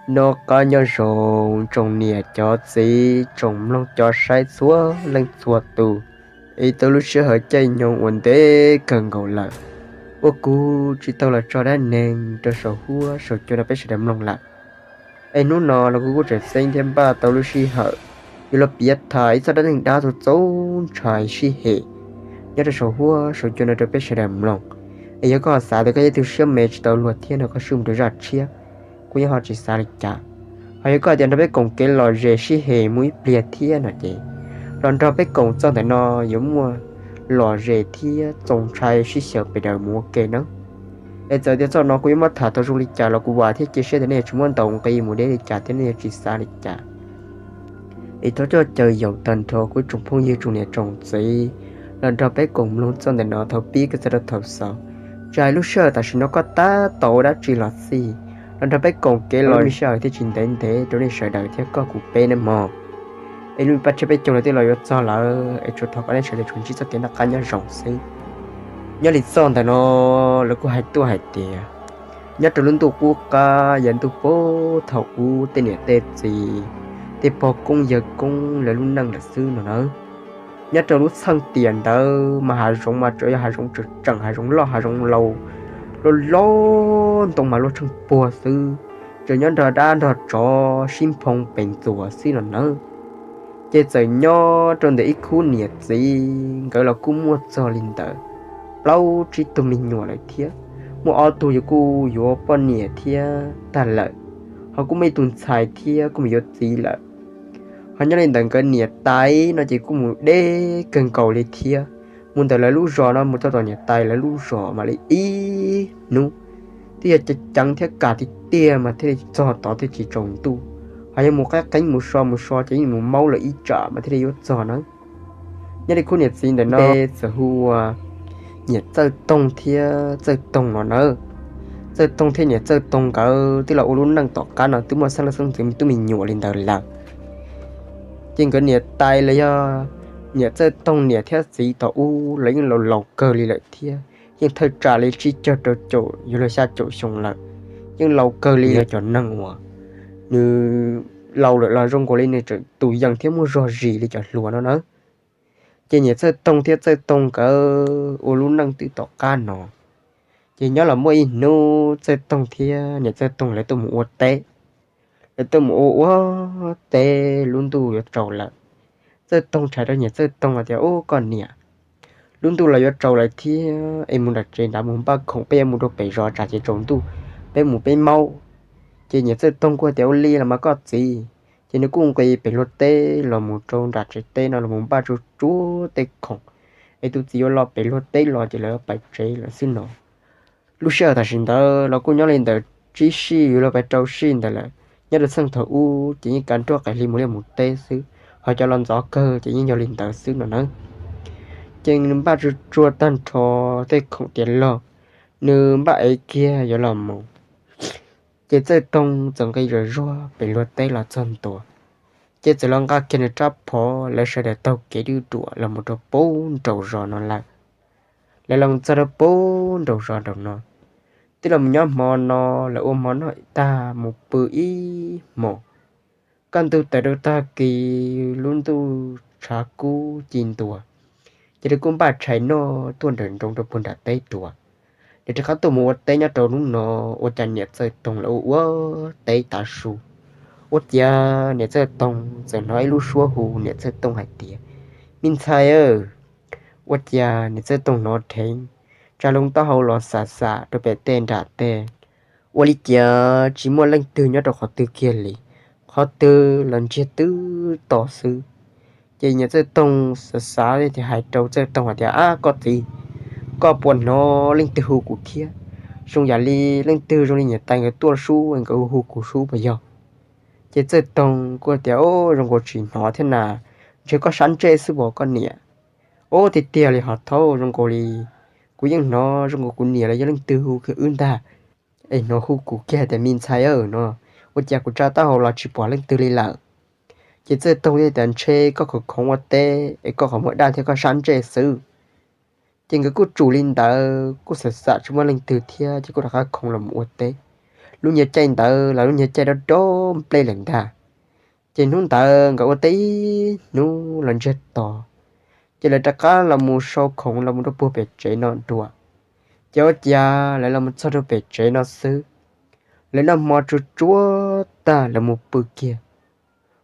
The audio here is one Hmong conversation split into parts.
Noj qab nyob zoo tsoom niam cov txiv tsoom mloog cov saib txhua leej txhua tus. Es tau lub sij hawm caij nyoog uas ntev kawg nkaus lawm uas kuv tsis tau los tso dab neeg rau saum huab saum cua rau peb sawv daws mloog lawm. Es hnub no los kuv kuj tseem xeeb thiab npaj tau lub sij hawm yuav los piav tham ib txoj dab neeg dab txaus ntshai sib hem nyob rau saum huab saum cua no rau peb sawv daws mloog. Es yog koj ho xav tias koj yog ib tug siab me tsis tau luag thiab no koj swb mus rau zaj tshiab, kuv yeej ho tsis xav li cas. Ho yog koj hais tias nrog peb koom kev lom zem sib hem mus ib pliag thiab no ces los nrog peb koom txog ntawm no yuav muaj lom zem thiab txaus ntshai sib xyaw pes daws mus ua ke nawb. Es txawm tias txoj no kuv yuav muab tham tau zoo li cas los kuv vam thiab cia siab tias nej yuav tsis muab ntaus nqi mus deb li cas thiab nej yuav tsis xav li cas. Es thov coj caw yaum tag nrho kuv tsoom phooj ywg tsoom niam tsoom txiv los nrog peb koom mloog txog ntawm no thaum pib kiag txog rau thaum xaus. Tsis hais lub sij hawm tam sim no koj tab tom ua dab tsi los xij, los nrog peb koom kev los lub sij hawm thiaj tsis ntev ntev rau nej sawv daws thiab koj kuv peb nawb mog. Es lub paj tshiab peb caug los twb los yuav txog lawm es tsuas thov kom nej sawv daws tsuas ntsib txoj kev noj qab nyob zoo xwb. Nyob li txoj ntawm no lawv kuj hais tuaj hais tias nyob rau lub ntuj qub qab yav ntuj puag thaum ub tej niam tej txiv, tej pog koob yawg koob lawv lub neej lawm xwb no na. Nyob rau lub txheej tiam ntawd mas hav zoov mas tsuas yog hav zoov tseem tseem, hav zoov loj hav zoov laus, loj loj, ntoo mas luaj tsheej puag xwb, tsuas nyob nrog dab nrog tsov sib nphoo pes ntxuas xwb no nawb. Ces txawm nyob rau ntawm ib khub niam txiv nkawd los kuj muaj txog li ntawd plaub tsib tug me nyuam lawm thiab. Muaj ob tug yuav kuj yuav poj niam thiab tag lawm, ho kuj muaj ib tug ntxhais thiab kuj mus yuav txiv lawm. Ho nyob li ntawd nkawd niam tais no ces kuj mus deb kawg nkaus li thiab. Mus ntawm lawv lub zos no mus txog tom niam tais lawv lub zos mam li ib hnub twb yog ceev ceev thiab kam tiag tiag mas thiaj li txog tod thiaj tsis tsaus ntuj. Ho yog mus qab qeeb mus so mus so ces yeej mus maub lawm ib tsam mas thiaj li yuav txog na. Nyob li khub niam txiv ntawm no txawm hu ua niam Txawj Toog thiab Txawj Toog no nawb. Txawj Toog thiab niam Txawj Toog nkawd twb los ua lub neej tom qab no twb muaj xeeb leej xeeb ntxwv me tub me nyuam li ntawd lawm. Ces nkawd niam tais los yog niam Txawj Toog niam thiab txiv thaum ub los yeej laus laus kawg li lawm thiab, yeej thawj tsam li tsib caug rau caum yuav luag xya caum xyoo lawm. Yeej laus kawg li yog cov neeg uas nws laus lawm los zoo nkaus li nws tseem tus yees thiab muaj zog zis li cov hluas no nawb. Ces niam Txawj Toog thiab Txawj Toog nkawd ua lub neej twb tom qab no, ces nyob los muaj ib hnub Txawj Toog thiab niam Txawj Toog lawv tuaj mus ua teb. Lawv tuaj mus ua ua teb lub ntuj yuav tsaus lawm. Txawj Toog tshais rau niam Txawj Toog hais tias, Ub koj niam, lub ntuj los yuav tsaus lawm thiab es mus nram tsev ntawd mus npaj khoom peb yuav mus rau pem zos tsam ces tsaus ntuj peb mus peb maub. Ces niam Txawj Toog kuj tias, Ua li los mas koj txiv. Ces nws kuj nqis pem luag teb los mus rau nram tsev teb no los mus npaj tsuag tsuag tej khoom es tus txiv yuav los pem luag teb los ces lawv pais tsev lawm xwb no. Lub sij hawm tam sim ntawd los kuj nyob li ntawd tsib sij yuav luag pais rau sij ntawd lawm. Nyob rau txheej thaum ub ces yeej kav nruab qes hli mus liaj mus teb xwb, ho cov los ntxov kawg ces yeej yog li ntawd xwb no nawb. Ces nws npaj tsuag tsuag tag nrho tej khoom tiav log, nws npaj ev kiag yuav los mus. Ces Txawj Toog txawm nqis zom zuag pem luag teb los txog ntua, ces txawm los nqa kiag nws rab phom, lawv sawv daws taug kev dwb duam los mus rau pem nraum zos no lawm. Lawv los txog rau pem nraum zos nraum no, twb los mus nyob hmo no, lawv ua hmo noj tag mus pw ib hmos. Kaj ntug tawm rau tag kis lub ntuj tshav kub ci ntua, ces lawv kuj npaj tshais noj tuaj nrawm nroos rau puag nram teb tuaj. Lawv rov qab tuaj mus ua teb nyob rau hnub no, ua cas niam Txawj Toog lawv ua ua teb tav su. Ua ciav niam Txawj Toog txawm hnov ib lub suab hu niam Txawj Toog hais tias, Me ntxhais aw! Ua ciav niam Txawj Toog hnov dheev, tsa loo taub hau los xam xam rau pem tej nram tej, ua li cas tsis muaj leej twg nyob rau qhov twg kiag li, qhov twg los ntsiag twb to xwb. Ces niam Txawj Toog xav xav thiaj hais rau Txawj Toog hais tias, Ab koj txiv, koj puas hnov leej twg hu kuv thiab? Zoo yam li leej twg zoo li niam tais nkawd tuaj sub nkawd hu hu kuv sub puas yog? Ces Txawj Toog kuj tias, Ub, zoo nkaus tsis hnov thiab na, ntshe koj sab ntsej xwb pom koj niam. Ub, tiag tiag li hos thaub, zoo nkaus li kuv yeej hnov zoo nkaus kuv niam los yog leej twg hu kiag wb ntag, es hnov hu kuv kiag hais tias me ntxhais aw no, ua cas kuv tsa taub hau los tsis pom leej twg li lawm. Ces Txawj Toog thiaj tias, Ntshe koj khoom khoov ua teb es koj qhov muag daj thiab koj sab ntsej xwb. Ces nkawd kuj tsum li ntawd, kuj xam xam tsis muaj leej twg thiab ces kuj rov qab khoov los mus ua teb. lub nyuag caij ntawd los lub nyuag caij dob dob nplej lawm ntag. Ces hnub ntawd nkawd ua teb ib hnub los ntsiag to, ces lawv rov qab los mus sau khoom los mus rau puag pem tsev no dua. Ces ua cas lawv los mus txog rau pem tsev no xwb, lawv noj hmo tsuag tsuag tag lawv mus pw kiag.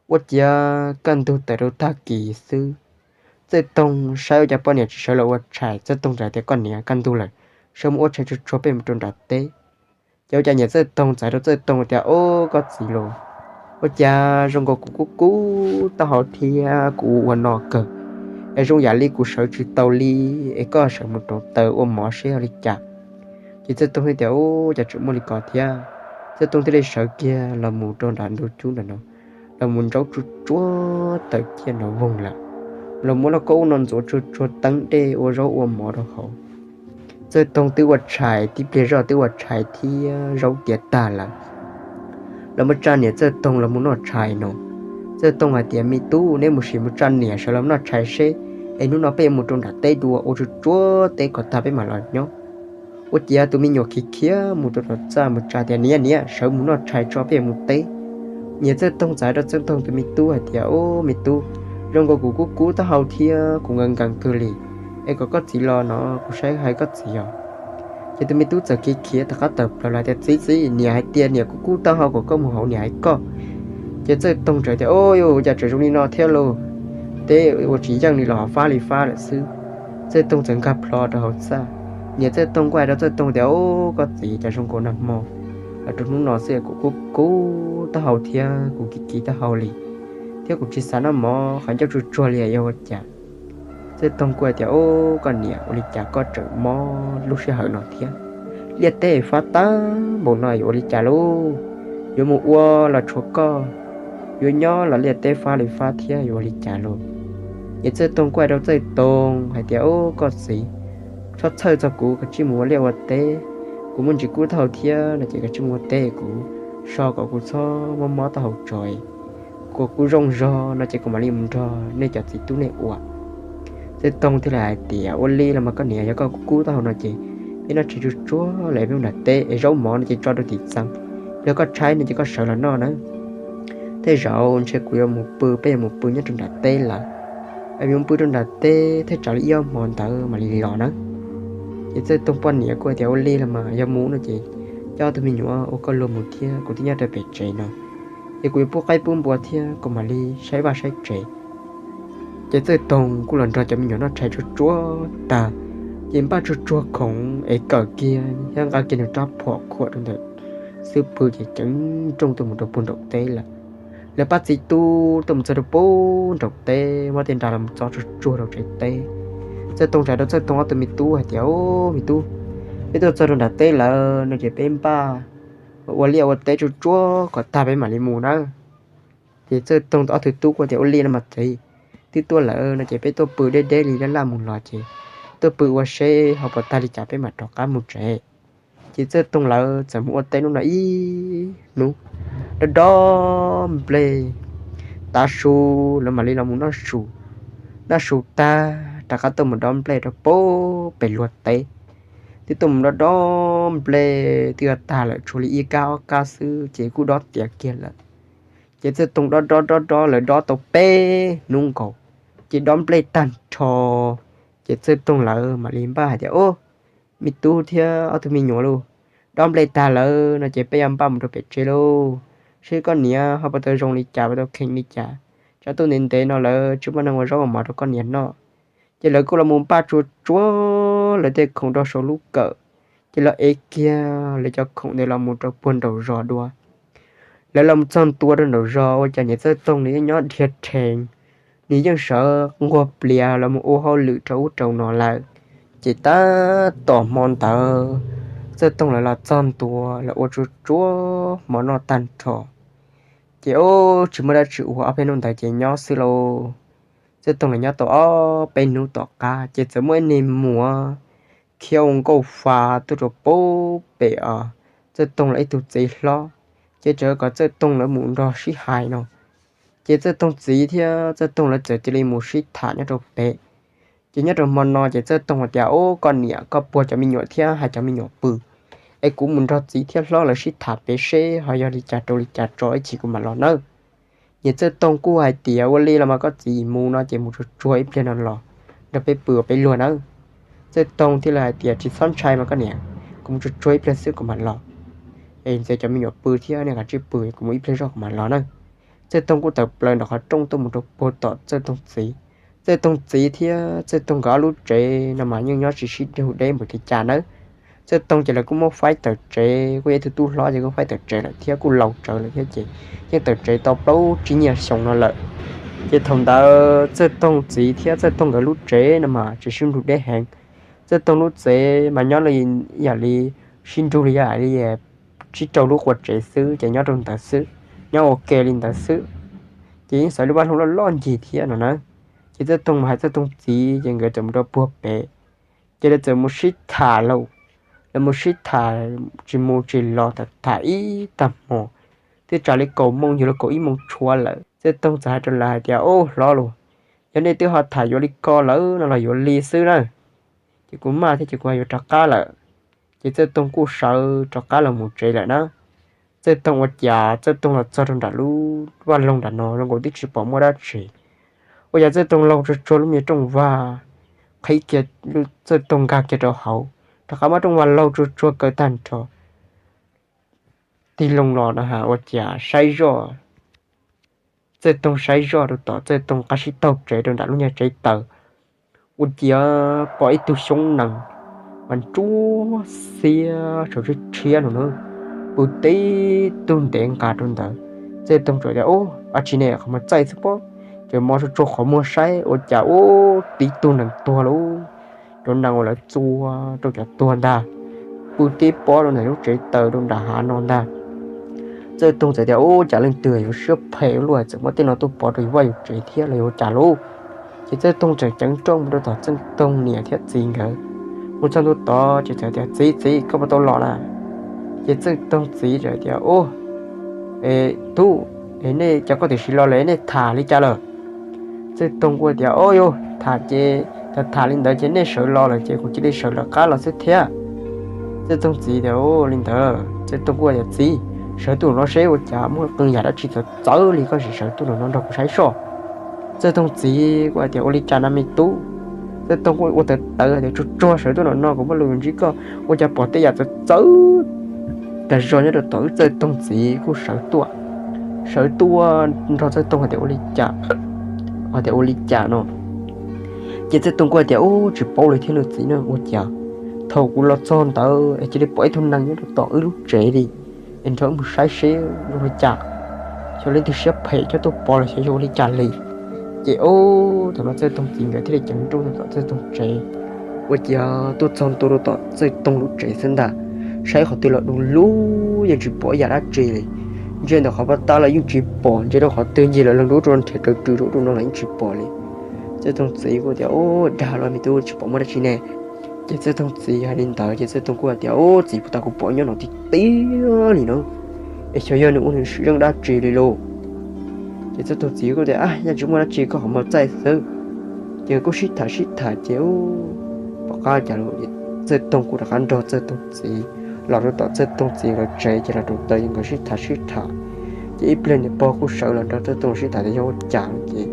Ua ciav kaj ntug tawm rau tag kis xwb, Txawj Toog saib ua cas poj niam tsis sawv los ua tshais, Txawj Toog txawm tias, Koj niam, kaj ntug lawm, sawv mus ua tshais tsuag tsuag peb mus rau nram teb. Ces ua cas niam Txawj Toog txawm hais rau Txawj Toog tias, Ob, koj txiv los, ua cas zoo nkaus kuv kub kub taub hau thiab kuv ua ua no kawg, es zoo yam li kuv sawv tsis tau li, es koj sawv mus rauv taws ua mov seb ua li cas. Ces Txawj Toog thiaj tias, Ub, cas tseem muaj li ko thiab. Txawj Toog thiaj li sawv kiag los mus rau nram ntug cub ntawm no, los mus ntsaub tsuag tsuag taws ciaj nrov voog lawm, los muab lauj kaub no ntxuav tsuag tsuag teeb dej ua zaub ua mov rau hauv. Txawj Toog twb ua tshais, tib pliag zoj twb ua tshais thiab zaub tiav tag lawm, los muab tsa niam Txawj Toog los mus noj tshais no. Txawj Toog hais tias, Me tub, neb mus sim mus tsa niam sawv los noj tshais seb, es hnub no peb yuav mus rau nram teb dua, ua tsuag tsuag teb kom tag peb mam los nyob. Ua ciav tus me nyuam khiav khiav mus rau tom txaj mus tsa tias, Niam, niam, sawv mus noj tshais tso peb yuav mus teb. Niam Txawj Toog txawm hais rau Txawj Toog tus me tub hais tias, Ub, me tub, zoo nkaus kuv kub kub taub hau thiab kuv nkees nkees kawg li, es kom koj txiv los no kuv saib hais koj txiv os. Ces tus me tub txawm khiav khiav tom qab tawm plaws los tias, Txiv, txiv, niam hais tias niam kub kub taub hau kom koj mus hauv niam hais koj. Ces Txawj Toog txawm tias, Ub, cas tseem zoo li no thiab lauj, teb ua tsis yeej li los fab li fab lawm xwb. Txawj Toog txawm nkag plho rau hauv txaj. Niam Txawj Toog kuj hais rau Txawj Toog tias, Ub, koj txiv, cas zoo nkaus nag hmo los rau hnub no xwb kuv kub kub taub hau thiab kuv kiv kiv taub hau li, thiab kuv tsis xav noj mov, qhov ncauj tsuag tsuag li yog ua cas. Txawj Toog kuj hais tias, Ub, koj niam, ua li cas koj tseem mob lub sij hawm no thiab? Liaj teb fab tag npaum no yuav ua li cas lauj? Yuav mus ua los tshuav koj, yuav nyob los liaj teb fab li fab thiab yuav ua li cas lauj? Ces Txawj Toog kuj hais rau Txawj Toog hais tias, Ub, koj txiv, txhob txhawj txog kuv, koj cia li mus ua liaj ua teb. Kuv muaj ntsis kub taub hau thiab no ces koj cia li mus ua teb, kuv so kom kuv txhob mob mob taub hau tso, kom kuv zoo zog no ces kuv mam li mus nrog nej cov txiv tub nej ua. Txawj Toog thiaj li hais tias, Ua li los mas koj niam, yog koj kub kub taub hau no ces peb noj tshais tsuag tsuag lawm peb mus nram teb, es zaub mov no ces tso rau tim txee, yog koj tshaib no ces koj sawv los noj nawb. Tej zaum ntshe kuv yuav mus pw, peb yuav mus pw nyob rau nram teb lawm. Yuav mus pw rau nram teb thiaj tsam li ib ob hmo ntawd mam li los nawb. Ces Txawj Toog poj niam kuj hais tias, Ua li los mas yog mus no ces coj tus me nyuam ua koj luag mus thiab, kuv twb nyob rau pem tsev no, ces kuv yuav pub qaib pub npua thiab kuv mam li saib vaj saib tsev. Ces Txawj Toog kuj los nrog cov me nyuam noj tshais tsuag tsuag tag, ces npaj tsuag tsuag khoom es kawm kiag thiab nqa kiag nws rab phom khuam rau ntawm xub pwg ces ceev nrooj tuaj mus rau puag nraum teb lawm. Lawv pab txiv tub tuaj mus txog rau puag nraum teb, muab tej nra los txo tsuag tsuag rau tsev teb. Txawj Toog txawm hais rau Txawj Toog ob tug me tub hais tias, Ub, me tub, peb tuaj txog rau nram teb lawm no ces peb npaj ua liaj ua teb tsuag tsuag kom tag peb mam li mus nawb. Ces Txawj Toog ob tug tub kuj tias, Ua li no mas txiv, twb tuaj lawm no ces peb tuaj pw deb deb li laj laj mus los ces tuaj pw ua seb ho puas tag li cas peb mam rov qab mus tsev. Ces Txawj Toog lawv txawm mus ua teb hnub no ib hnub, dob dob nplej, tav su lawv mam li los mus noj su. Noj su tag rov qab tuaj mus dob nplej rau puag pem luag teb. Twb tuaj mus dob dob nplej twb yuav tag lawm, tshuav li ib kab ob kab xwb ces kuj dob tiav kiag lawm. Ces Txawj Toog dob dob dob dob lawv dob tau peb hnub nkaus, ces dob nplej tag nrho. Ces Txawj Toog lawv mam li npaj hais tias, Ub, me tub thiab ob tug me nyuam lauj, dob nplej tag lawm no ces peb yuav npaj mus rau pem tsev lauj, seb koj niam ho puas tau zoo li cas, puas tau kheev li cas, tsam tuaj ntev ntev no lawv tsis muaj neeg ua zaub ua mov rau koj niam noj. Ces lawv kuj los mus npaj tsuag tsuag, lawv tej khoom rau saum lub kawm, ces los ev kiag lawv cov khoom ntawd los mus rau puag nraum zos dua. Lawv los mus txog ntua rau nraum zos ua cas niam Txawj Toog nws yeej nyob dhia rhees, nws yeej sawv nquag plias los mus ua hauj lwm rau ub rau no lawm. Ces tab tom hmo ntawd Txawj Toog lawv los txog ntua, lawv ua tsuag tsuag hmo noj tag nrho, ces ub tsis muaj dab tsi ua, ob peb hnub ntawd ces nyob xwb lauj. Txawj Toog lawv nyob tau ob peb hnub tom qab ces txawm muaj ib niag muam khiav ua nkauj fa tuaj rau puag pem os, Txawj Toog lawv ib tug txiv hlob, ces txawm kom Txawj Toog lawv mus nrog sib hais no. Ces Txawj Toog txiv thiab Txawj Toog lawv txawm cia li mus sib tham nyob rau pem. Ces nyob rau hmo no ces Txawj Toog hais tias, Ub, koj niam, koj puag cov me nyuam thiab hais cov me nyuam pw, es kuv mus nrog txiv thiab hlob lawv sib tham pem seb ho yog li cas rau li cas tso ib chim kuv mam los nawb. Niam Txawj Toog kuj hais tias ua li los mas koj txiv, mus no ces mus tsuag tsuag ib pliag no los nrog peb pw ua peb luag nawb. Txawj Toog thiaj li hais tias tsis txhob ntshai mas koj niam, kuv mus tsuag tsuag ib pliag xwb kuv mam los. Es ntxias cov me nyuam pw thiab nej kav tsij pw, kuv mus ib pliag zog kuv mam los nawb. Txawj Toog kuj tawm plaws ntawm qhov rooj tuaj mus rau puag tom Txawj Toog txiv. Txawj Toog txiv thiab Txawj Toog nkawd ob lub tsev no mas yeej nyob tsis sib nrug deb npaum li cas nawb. Txawj Toog ces lawv kuj muab faib tawm tsev, kuj yog ib tug tub hlob ces kuj faib tawm tsev lawm thiab kuj laus tsawv lawm thiab ces yeej tawm tsev tau plaub tsib nyuag xyoo no lawm. Ces thaum ntawd Txawj Toog txiv thiab Txawj Toog nkawd lub tsev no mas tsis sib nrug deb heev. Txawj Toog lub tsev mas nyob li yam li sib nrug li yam li tsib rau lub qua tsev xwb ces nyob rau ntawd xwb, nyob ua ke li ntawd xwb. Ces yeej xaiv lub vaj loog loj loj ncig thiab no na. Ces Txawj Toog mas hais Txawj Toog txiv ces nkawd txawm mus rau puag pem, ces lawv txawm mus sib tham lauj. Lawv mus sib tham tsis mus tsis los tham ib tag hmo, twb tsam li kaum moo yug los kaum ib moo tshuav lawm. Txawj Toog txawm hais rau lawv hais tias, Ub, hlob lauj, yog nej twb ho tham yuav li ko lawm no los yuav li xwb na. Ces kuv maj thiab ces kuv ho yuav rov qab lawm. Ces Txawj Toog kuj sawv rov qab los mus tsev lawm na. Txawj Toog ua cas Txawj Toog los txog rau nram lub vaj loog nram no zoo nkaus twb tsis pom muaj dab tsi. Ua cas Txawj Toog laug tsuag tsuag lub me rooj vag, qhib kiag, Txawj Toog nkag kiag rau hauv, rov qab muab rooj vag laug tsuag tsuag kaw tag nrho. Tig loo los no ha ua cas saib zoj, Txawj Toog saib zoj rau tom Txawj Toog qab sib taug tsev rau nram lub nyuag tsev taws, ua ciav pom ib tug xyoob nees mas ntsuab xiab saum tsib tshiab no na, pw tib tug ntev nqa rau ntawd. Txawj Toog txawm tias, Ub, ab tsi ne, qhov muag txaij xwb pob. Ces mo tsuag tsuag qhov muag saib ua cas ub, tib tug nees tuag lauj, cov nees uas lawv txua rau cov tuag ntag, pw tib pob rau ntawm lub tsev taws rau nram hav no ntag. Txawj Toog txawm tias, Ub, cas leej twg yuav siab phem ua luaj txawm muab tej no tuaj pov rau yus vaj yus tsev thiab los yuav ua cas lauj? Ces Txawj Toog txawm ceev nrooj mus rau tom Txawj Toog niam thiab txiv nkawd. Mus txog ntua tod ces txawm tias, Txiv, txiv, koj puas tau los na? Ces Txawj Toog txiv txawm tias, Ub, tub, es nej cas koj tiam sis los lawm, nej tham li cas lawm? Txawj Toog kuj tias, Ub, yus tham ces tham tham li ntawd ces nej sawv los lawm ces kuv cia li sawv lawv qab los xwb thiab. Txawj Toog txiv tias, Ub, li ntawd. Txawj Toog kuj tias, Txiv, sawv tuaj no seb ua cas muaj qee yam dab tsi txawv txawv li koj sim sawv tuaj no nrog kuv saib soj. Txawj Toog txiv kuj hais tias, Ua li cas na me tub? Txawj Toog kuj ua tawv tawv tias, Tsuag tsuag sawv tuaj no no kuv muaj lus yuav ntsib koj, ua cas pom tej yam txawv txawv tas zog nyob rau tom wb. Txawj Toog txiv kuj sawv tuaj, sawv tuaj nrog Txawj Toog hais tias, Ua li cas? Hais tias, Ua li cas no? Ces Txawj Toog kuj hais tias, Ub, tsis paub li thiab no txiv na, ua cas thaum kuv los txog ntawd es cia li pom ib tug nees nyob rau tom wb lub tsev li, es nrog wb mus saib seb zoo li cas, xyov leej twg siab phem coj tuaj pov los xyov yog ua li cas li. Ces ub, thaum no Txawj Toog txiv nkawd thiaj li ceev nrooj tom Txawj Toog tsev, ua ciav tuaj txog ntua rau tom Txawj Toog lub tsev xwb ntag. Saib qhov twg los du lug, yeej tsis pom ib yam dab tsi li. Ntsia ntawm qhov pas tag los yeej tsis pom, ntsia rau qhov twg ncig los leeg dub rau nrhiav raws rws rau no los yeej tsis pom li. Txawj Toog txiv kuj tias, Ub, dag los me tub, tsis pom muaj dab tsi ne. Ces Txawj Toog txiv hais li ntawd ces Txawj Toog kuj tias, Ub, txiv, puas tas kuv pom nyob no tiag tiag li no, es xyov yog nws ua nws sim zeej dab tsi li lauj. Ces Txawj Toog txiv kuj tias, Ab, yog tsis muaj dab tsi, koj qhov muag txaij xwb. Ces kuj sib tham sib tham ces ub, pom qab cas Txawj Toog kuj rov qab nrog Txawj Toog txiv los rau tom Txawj Toog txiv nkawd tsev ces los rau taw nkawd sib tham sib tham. Ces ib pliag niam pog kuj sawv los nrog Txawj Toog sib tham tias yog ua cas ces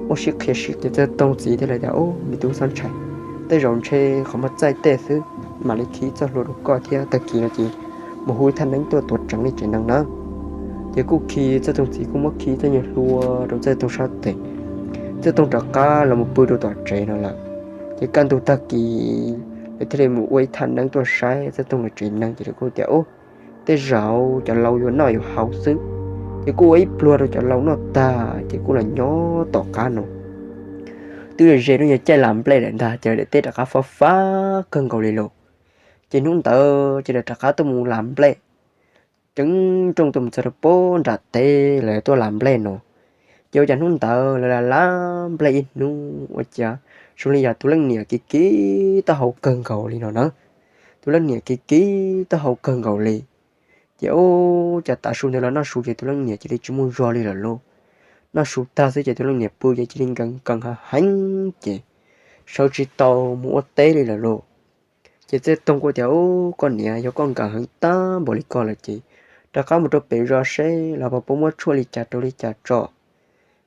muab sib qhia sib ces Txawj Toog txiv thiaj li tias, Ub, me tub, txhob ntshai, tej zaum ntshe qhov muag txaij tej xwb, mam li khi txoj hlua rau koj thiab, tag kis no ces mus hu ib thaj neeb tuaj tuav tsev nej tsev neeg na. Ces kuj khi, Txawj Toog txiv kuj muab khi txoj nyuag hlua rau Txawj Toog sab tes, Txawj Toog rov qab los mus pw rau tom tsev no lawm. Ces kaj ntug tag kis lawv thiaj li mus ua ib thaj neeb tuaj saib Txawj Toog lawv tsev neeg ces lawv kuj tias, Ub, tej zaum cov laus yuav noj yuav haus xwb. Ces kuj ua ib pluag rau cov laus noj tag ces kuj los nyob tom qab no. Twb ze lub nyuag caij las nplej lawm ntag ces daim teb rov qab fab fab kawg nkaus li lauj. Ces hnub ntawd ces lawv rov qab tuaj mus las nplej, ceev nrooj tuaj mus txog rau puag nram teb lawv tuaj las nplej no. Ces ua cas hnub ntawd lawv las las nplej ib hnub ua cas zoo li yog tus leej niam kiv kiv taub hau kawg nkaus li no na. Tus leej niam kiv kiv taub hau kawg nkaus li. Ces ub, cas tav su ntawd los noj su ces tus leej niam cia li tsis muaj zog li lawm lauj. Noj su tag xwb ces tus leej niam pw ces cia li nkees nkees heev heev ces sawv tsis tau mus ua teb li lawm lauj. Ces Txawj Toog kuj tias, Ub, koj niam, yog koj nkawm heev tag npaum li ko lawm ces rov qab mus rau pem zos seb los puas muab tshuaj li cas rau li cas tso.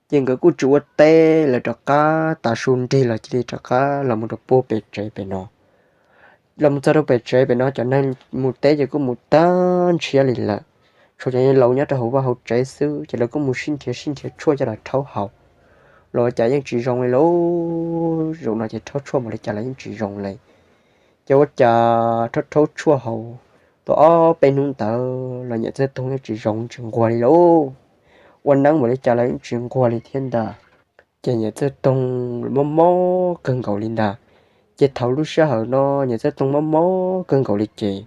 Ces nkawd kuj tsis ua teb, lawv rov qab tav su nrig los cia li rov qab los mus rau puag pem tsev pem no. Los mus txog rau pem tsev pem no cov neeg mus teb ces kuj mus tag nrhiav li lawm, tshuav cov laus nyob rau hauv vaj hauv tsev xwb ces lawv kuj mus sib nrhiav sib nrhiav tshuaj coj los rhaub haus los ua cas yeej tsis zoo li lauj. Zaum no ces rhaub tshuaj npaum li cas los yeej tsis zoo li. Ces ua cas rhaub rhaub tshuaj haus tau ob peb hnub ntawd los niam Txawj Toog yeej tsis zoo tsis nquag li lauj. Ua neeb npaum li cas los yeej tsis nquag li thiab ntag. Ces niam Txawj Toog mob mob kawg nkaus li ntag. Ces thaum lub sij hawm no niam Txawj Toog mob mob kawg nkaus li ces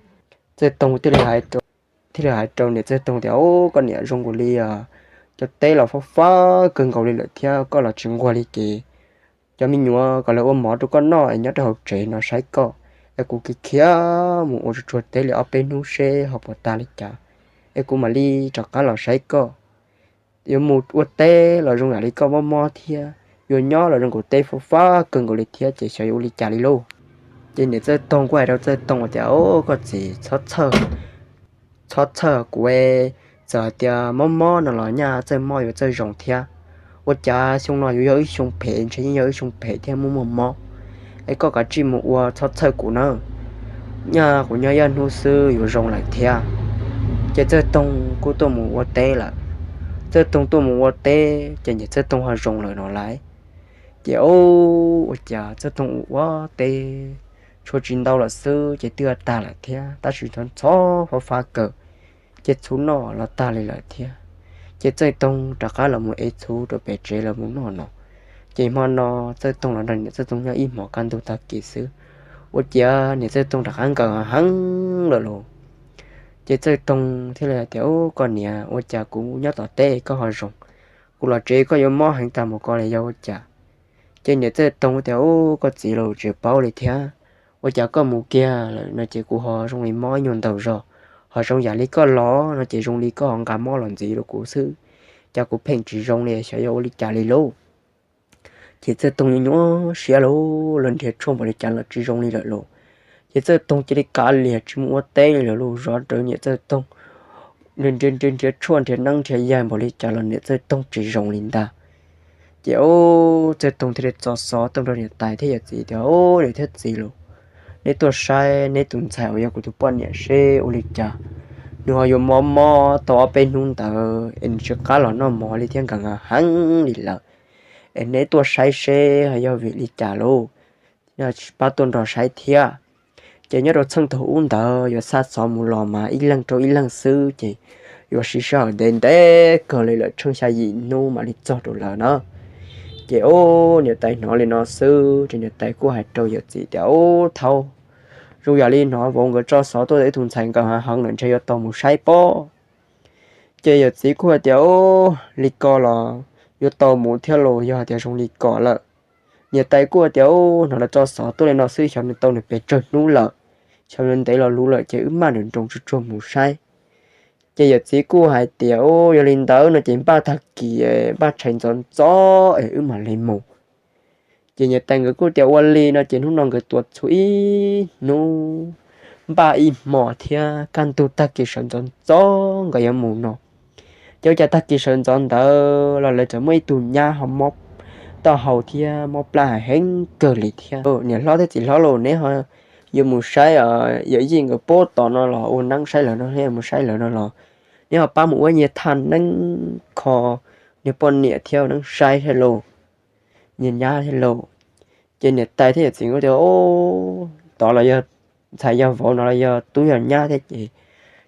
Txawj Toog thiaj li hais rau niam Txawj Toog tias, Ub, koj niam, zoo nkaus li cov teb los fab fab kawg nkaus li lawm thiab koj los tsis nquag li ces cov me nyuam kom lawv ua mov rau koj noj es nyob rau hauv tsev no saib koj, es kuv khiav khiav mus ua tsuag tsuag teb li ob peb hnub seb ho puas tag li cas es kuv mam li rov qab los saib koj. Yuav mus ua teb los zoo yam li koj mob mob thiab, yuav nyob los zoo nkaus teb fab fab kawg nkaus li thiab ces xyov yuav ua li cas li lauj. Ces niam Txawj Toog kuj hais rau Txawj Toog tias, Ub, koj txiv, txhob txhawj kuv, txawm hais tias mob mob no los nyaj txawj mob yuav txawj zoo thiab. Ua cas xyoo no yuav yog ib xyoo phem, ntshe yeej yog ib xyoo phem thiab muaj muaj mob, es koj kav tsij mus ua, txhob txhawj kuv nawb. Nyaj kuv nyob ib hnub xwb yuav zoo lawm thiab. Ces Txawj Toog kuj tuaj mus ua teb lawm. Txawj Toog tuaj mus ua teb ces niam Txawj Toog ho zoo lawm no lauj. Ces ub, ua cas Txawj Toog ua ua teb tshuav tsis ntau lawm xwb ces twb tag lawm thiab, tab sis ntxhov ntxhov fab fab kawg, ces txhuv noj los tag li lawm thiab. Ces Txawj Toog rov qab los mus ev txhuv rau pem tsev los mus noj no. Ces hmo no Txawj Toog los nrog niam Txawj Toog nyob ib hmos kaj ntug tag kis xwb, ua cas niam Txawj Toog rov qab nkawm heev lawm lauj. Ces Txawj Toog thiaj li hais tias, Ub, koj niam, ua cas kuv nyob tom teb koj ho zoo, kuv los tsev koj yuav mob heev tag mus ko li yog ua cas? Ces niam Txawj Toog tias, Ub, koj txiv, los tsis paub li thiab. Ua cas koj mus kiag lawm no ces kuv ho zoo li mob ib nyuag ntau zog, ho zoo yam li koj los no ces zoo li koj ho nqa mob los ntxiv rau kuv xwb. Cas kuv pheej tsis zoo li, xyov yog ua li cas li lauj. Ces Txawj Toog nyuaj nyuaj siab lauj, los nrhiav tshuaj npaum li cas los tsis zoo li lawm lauj. Ces Txawj Toog cia li kav liam tsis mus ua teb li lawm lauj, zov rawv niam Txawj Toog, nrhiav nrhiav tshuaj nrhiav neeb nrhiav yaig npaum li cas los niam Txawj Toog tsis zoo li ntag. Ces ub, Txawj Toog thiaj li tso xov tuaj rau niam tais thiab yawm txiv tias, Ub, niam thiab txiv lauj, neb tuaj saib neb tus ntxhais uas yog kuv tus poj niam seb ua li cas, nws ho yuav mob mob tau ob peb hnub ntawd es nws tsis qab los noj mov li thiab nkawm heev li lawm, es neb tuaj saib seb ho yog vim li cas lauj, pab tuaj nrog saib thiab. Ces nyob rau txheej thaum ub ntawd yuav xa xov mus los mas ib leeg rau ib leeg xwb ces yuav siv sij hawm ntev ntev kawg li lawm tsheej xya yim hnub mam li txog rau lawv na. Ces ub, niam tais hnov li no xwb ces niam tais kuj hais rau yawm txiv tias, Ub, thaub, zoo yam li hnov vauv nkawd tso xov tuaj tias ib tug ntxhais nkawm heev heev lawm, ntshe yuav tau mus saib pob. Ces yawm txiv kuj hais tias, Ub, li ko los yuav tau mus thiab los yog hais tias zoo li ko lawm. Niam tais kuj hais tias, Ub, hnov lawv tso xov tuaj li no xwb, xyov nws tau nws pes tsawg hnub lawm, xyov yuav ntev los luv lawm ces wb maj nroos nroos tsuag tsuag mus saib. Ces yawm txiv kuj hais tias, Ub, yog li ntawd no ces npaj tag kis, npaj tshais ntxov ntxov es wb mam li mus. Ces niam tais nkawd kuj tias ua li no ces hnub no nkawd tuav txhuv ib hnub, npaj ib hmos thiab kaj ntug tag kis sawv ntxov ntxov nkawd yuav mus no. Ces ua cas tag kis sawv ntxov ntawd los lawv txawm muaj ib tug nyab ho mob taub hau thiab mob plab heev kawg li thiab. Niam hlob thiab txiv hlob lauj, neb ho yuav mus saib yawm yij nkawd puag tom no los ua neeb saib lawv no, mus saib lawv no los neb ho pab mus ua nyias thaj neeb kho nws poj niam thiab ua neeb saib thiab lauj. Nyias nyab thiab lauj. Ces niam tais thiab yawm txiv nkawd tias, Tod los yog ntxhais yog vauv no los yog tub yog nyab thiab ces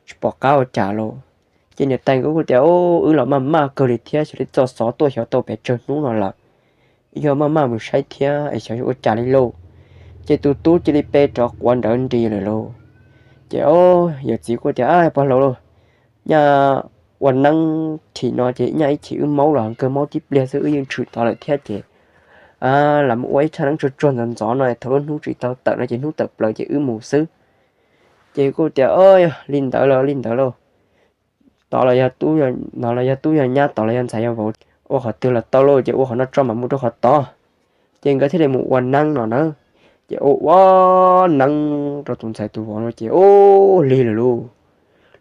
tsis pom qab ua cas lauj. Ces niam tais nkawd kuj tias, Wb los maj maj kawg li thiab, xyov li tso xov tuaj xyov tau pes tsawg hnub no lawm, yog maj maj mus saib thiab es xyov ua cas li lauj. Ces tus tub cia li pe rov quav nrawv nris lawm lauj. Ces yawm txiv kuj tias, Pog laus lauj, nyaj ua neeb thim no ces nyaj ib chim wb maub los kawg maub tib pliag xwb wb yeej tshwm tod lawm thiab ces lam mus ua ib thaj neeb tsuag tsuag ntxov ntxov no thaum lub hnub tsis tau tawm no ces hnub tawm plaws ces wb mus xwb. Ces kuj tias, Yog li ntawd los li ntawd lauj, tod los yog tub, no los yog tub yog nyab, tod los yog ntxhais yog vauv, ua qhov twg los tau lauj, ces ua qhov no tso mam mus rau qhov tod. Ces nkawd thiaj li mus ua neeb no na. Ces ua ua neeb rau tus ntxhais tus vauv no ces ua lig lawm lauj.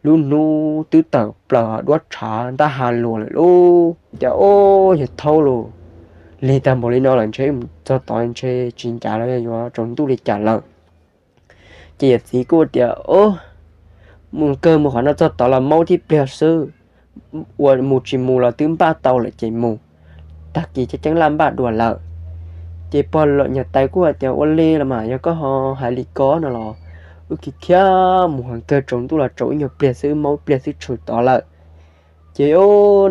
Lub hnub twb tawm plaws duab tshav ntab ha luas lawm lauj. Ces ua yawg thaub lauj, lig tag npaum li no lawm ntshe mus txog tod ntshe tsis ncav los yog yuav tsaus ntuj li cas lawm. Ces yawm txiv kuj tias, Ub, mus kawg mus qhov no txog tod los maub tib pliag xwb, ua mus tsis mus los twb npaj tau lawm ces mus, tag kis ceeb ceeb laj npaj dua lawm. Ces pog niam tais kuj hais tias, Ua li los mas yog koj ho hais li ko no los wb khiav khiav mus heev kawg, tsaus ntuj los tsaus ib nyuag pliag xwb, wb maub ib pliag xwb tshwm tod lawm. Ces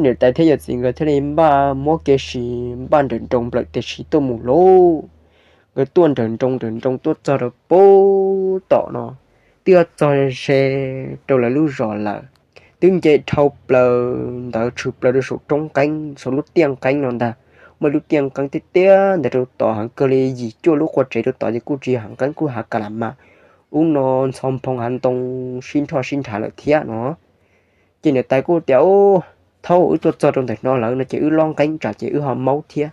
niam tais thiab yawm txiv nkawd thiaj li npaj muab kev sib npaj nrawm nroos nplawm tes sib tuaj mus lauj. Nkawd tuaj nrawm nroos nrawm nroos tuaj txog rau pem tom no, twb txog ze rau lawv lub zos lawm. Twb nce dhau plaws ntawd tshwm plaws rau saum roob nqeeb, saum lub tiaj nqeeb no ntag. Muaj lub tiaj nqeeb tiaj tiaj ntawd rau tod heev kawg li, yim cuaj lub qua tsev rau tod ces kuj tsis yog hav nqeeb, kuj hav ka la mas, ub no ntxhov nphoo hav ntoo sib nrhoj sib nrhav lawm thiab no. Ces niam tais kuj tias, Ub, thaum wb tuaj txog rau ntawm no lawm no ces wb lob nqeeb tsam ces wb ho maub thiab.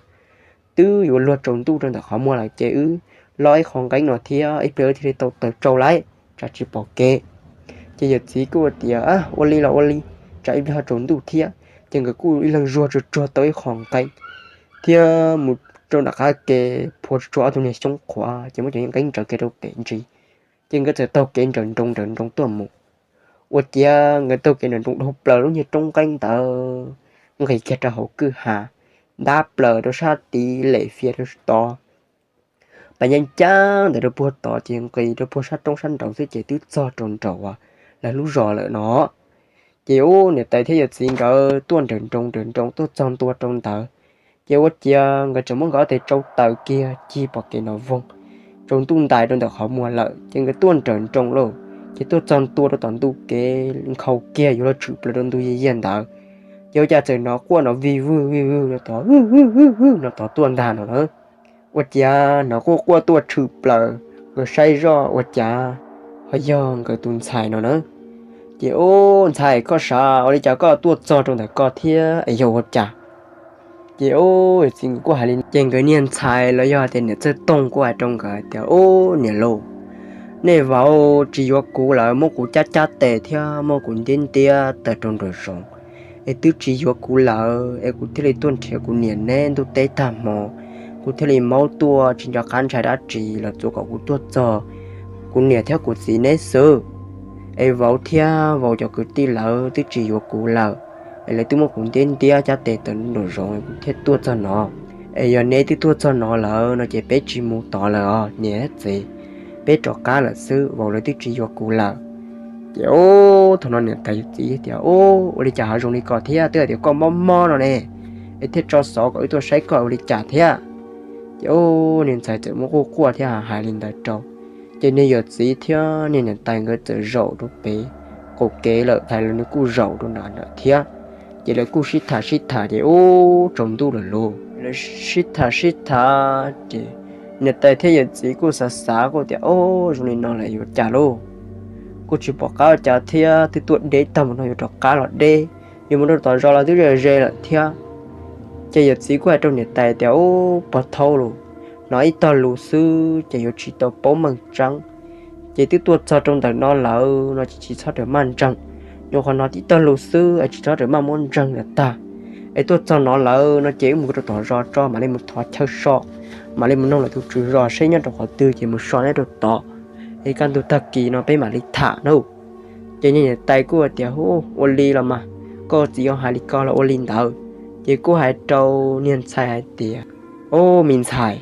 Twb yuav luag tsaus ntuj rau ntawm qhov muag lawm ces wb lob ib qho nqeeb no thiab ib pliag wb thiaj li tau taws tsau lawm tsam tsis pom kev. Ces yawm txiv kuj tias, Ua li los ua li, tsam ib pliag ho tsaus ntuj thiab. Ces nkawd kuj ib leeg zuag tsuag tsuag tau ib qho nqeeb thiab mus rau nram qab ke, phua tsuag ob tug niag xyoob qhuav ces muab cov nqeeb ntsaws kiag rau pem ntsis. Ces nkawd txawm taug kev nrawm nroos nrawm nroos tuaj mus. Ua ciav nkawd taug kev nrawm nroos dhau plaws lub niag roob nqeeb ntawd, nqis kiag rau hauv kwj ha, ntab plaws rau sab tid lem fias rau tod, pas nyeej cab ntawm rau puag tod ces nqis rau puag sab roob sab nraud xwb ces twb txog rau nraum lawv lub zos lawm no. Ces ub niam tais thiab yawm txiv nkawd tuaj nrawm nroos nrawm nroos tuaj txog ntua rau ntawd, ces ua ciav nkawd tseem muab nkawd ob tes tsau taws kiag cig pom kev nov voog, tsaus ntuj ntais rau ntawm qhov muag lawm ces nkawd tuaj nrawm nroos lauj, ces tuaj txog ntua rau tom ntu kev nkhaus kiag yuav luag tshwm plaws rau ntu yiag yiag ntawd, ces ua cas txawm hnov quaj nrov vij vwg vij vwg no tod, vwg vwg vwg vwg no tod tuaj ntag no na. Ua ciav hnov quaj quaj tuaj tshwm plaws, nkawd saib zoj ua cas ho yog nkawd tus ntxhais no na. Ces, Ub, ntxhais, koj sav ua li cas koj tuaj txog rau ntawm ko thiab es yog ua cas? Ces ub, yawm txiv nkawd kuj hais li, ces nkawd niag ntxhais los yog hais tias niam Txawj Tooj kuj hais rau nkawd tias, Ub, niam lauj, nej vauv tsis yuav kuv lawm, muab kuv cab cab tes thiab muab kuv ntiab ntiab tawm rau nraum zoov, es twb tsis yuav kuv lawm es kuv thiaj li tuaj nrhiav kuv niam neb ntuj teb tag hmo, kuv thiaj li maub tuaj tsis nco qab ntshai dab tsi los tsuas kom kuv tuaj txog kuv niam thiab kuv txiv neb xwb. Es vauv thiab vauv cov kwv tij lawv twb tsis yuav kuv lawm, es lawv twb muab kuv ntiab ntiab cab tes tawm nraum zoov kuv thiaj tuaj txog no. Es yog neb twb tuaj txog no lawm no ces peb tsis mus tod lawm os niam txiv, peb rov qab lawm xwb, vauv lawv twb tsis yuav kuv lawm. Ces ub, thaum no niam tais yawm txiv tias, Ub, ua li cas ho zoo li ko thiab, twb hais tias koj mob mob no ne, es thiaj tso xov kom wb tuaj saib koj ua li cas thiab. Ces ub, niag ntxhais txawm muab quaj quaj thiab hais li ntawd rau. Ces niag yawm txiv thiab niag niam tais nkawd txawm zaum rau pem qaum kev lawm, ntxhais los nws kuj zaum rau nram ntawd thiab. Ces lawv kuj sib tham sib tham ces ub, tsaus ntuj lawm lauj. Lawv sib tham sib tham ces niam tais thiab yawm txiv kuj xav xav kuj tias, Ub, zoo li no lawm yuav cas lauj? Kuj tsis pom qab ua cas thiab, twb tuaj deb tag mus no yuav rov qab los deb, yuav mus rau tom zos los twb ze ze lawm thiab. Ces yawm txiv kuj hais rau niam tais tias, Ub, pog thaub lauj, hnov ib tog lus xwb ces yuav tsis tau paub meej tseeb. Ces twb tuaj txog rau ntawm no lawm no ces tsis txhob rawm maj ntseeg. Nyuam qhuav hnov tib tog lus xwb es tsis txhob rawm maj muab ntseeg lawm tag. Es tuaj txog no lawm no ces wb mus rau tom zos tso mam li mus thov chaw so, mam li mus noog lawv tus tswv zos seb nyob rau qhov twg ces mus so nyob rau tod. Es kaj ntug tag kis no peb mam li tham nawb. Ces niag niam tais kuj tias, Ub, ua li los mas, koj txiv yuav hais li ko los ua li ntawd. Ces kuj hais rau niag ntxhais hais tias, Ub, me ntxhais,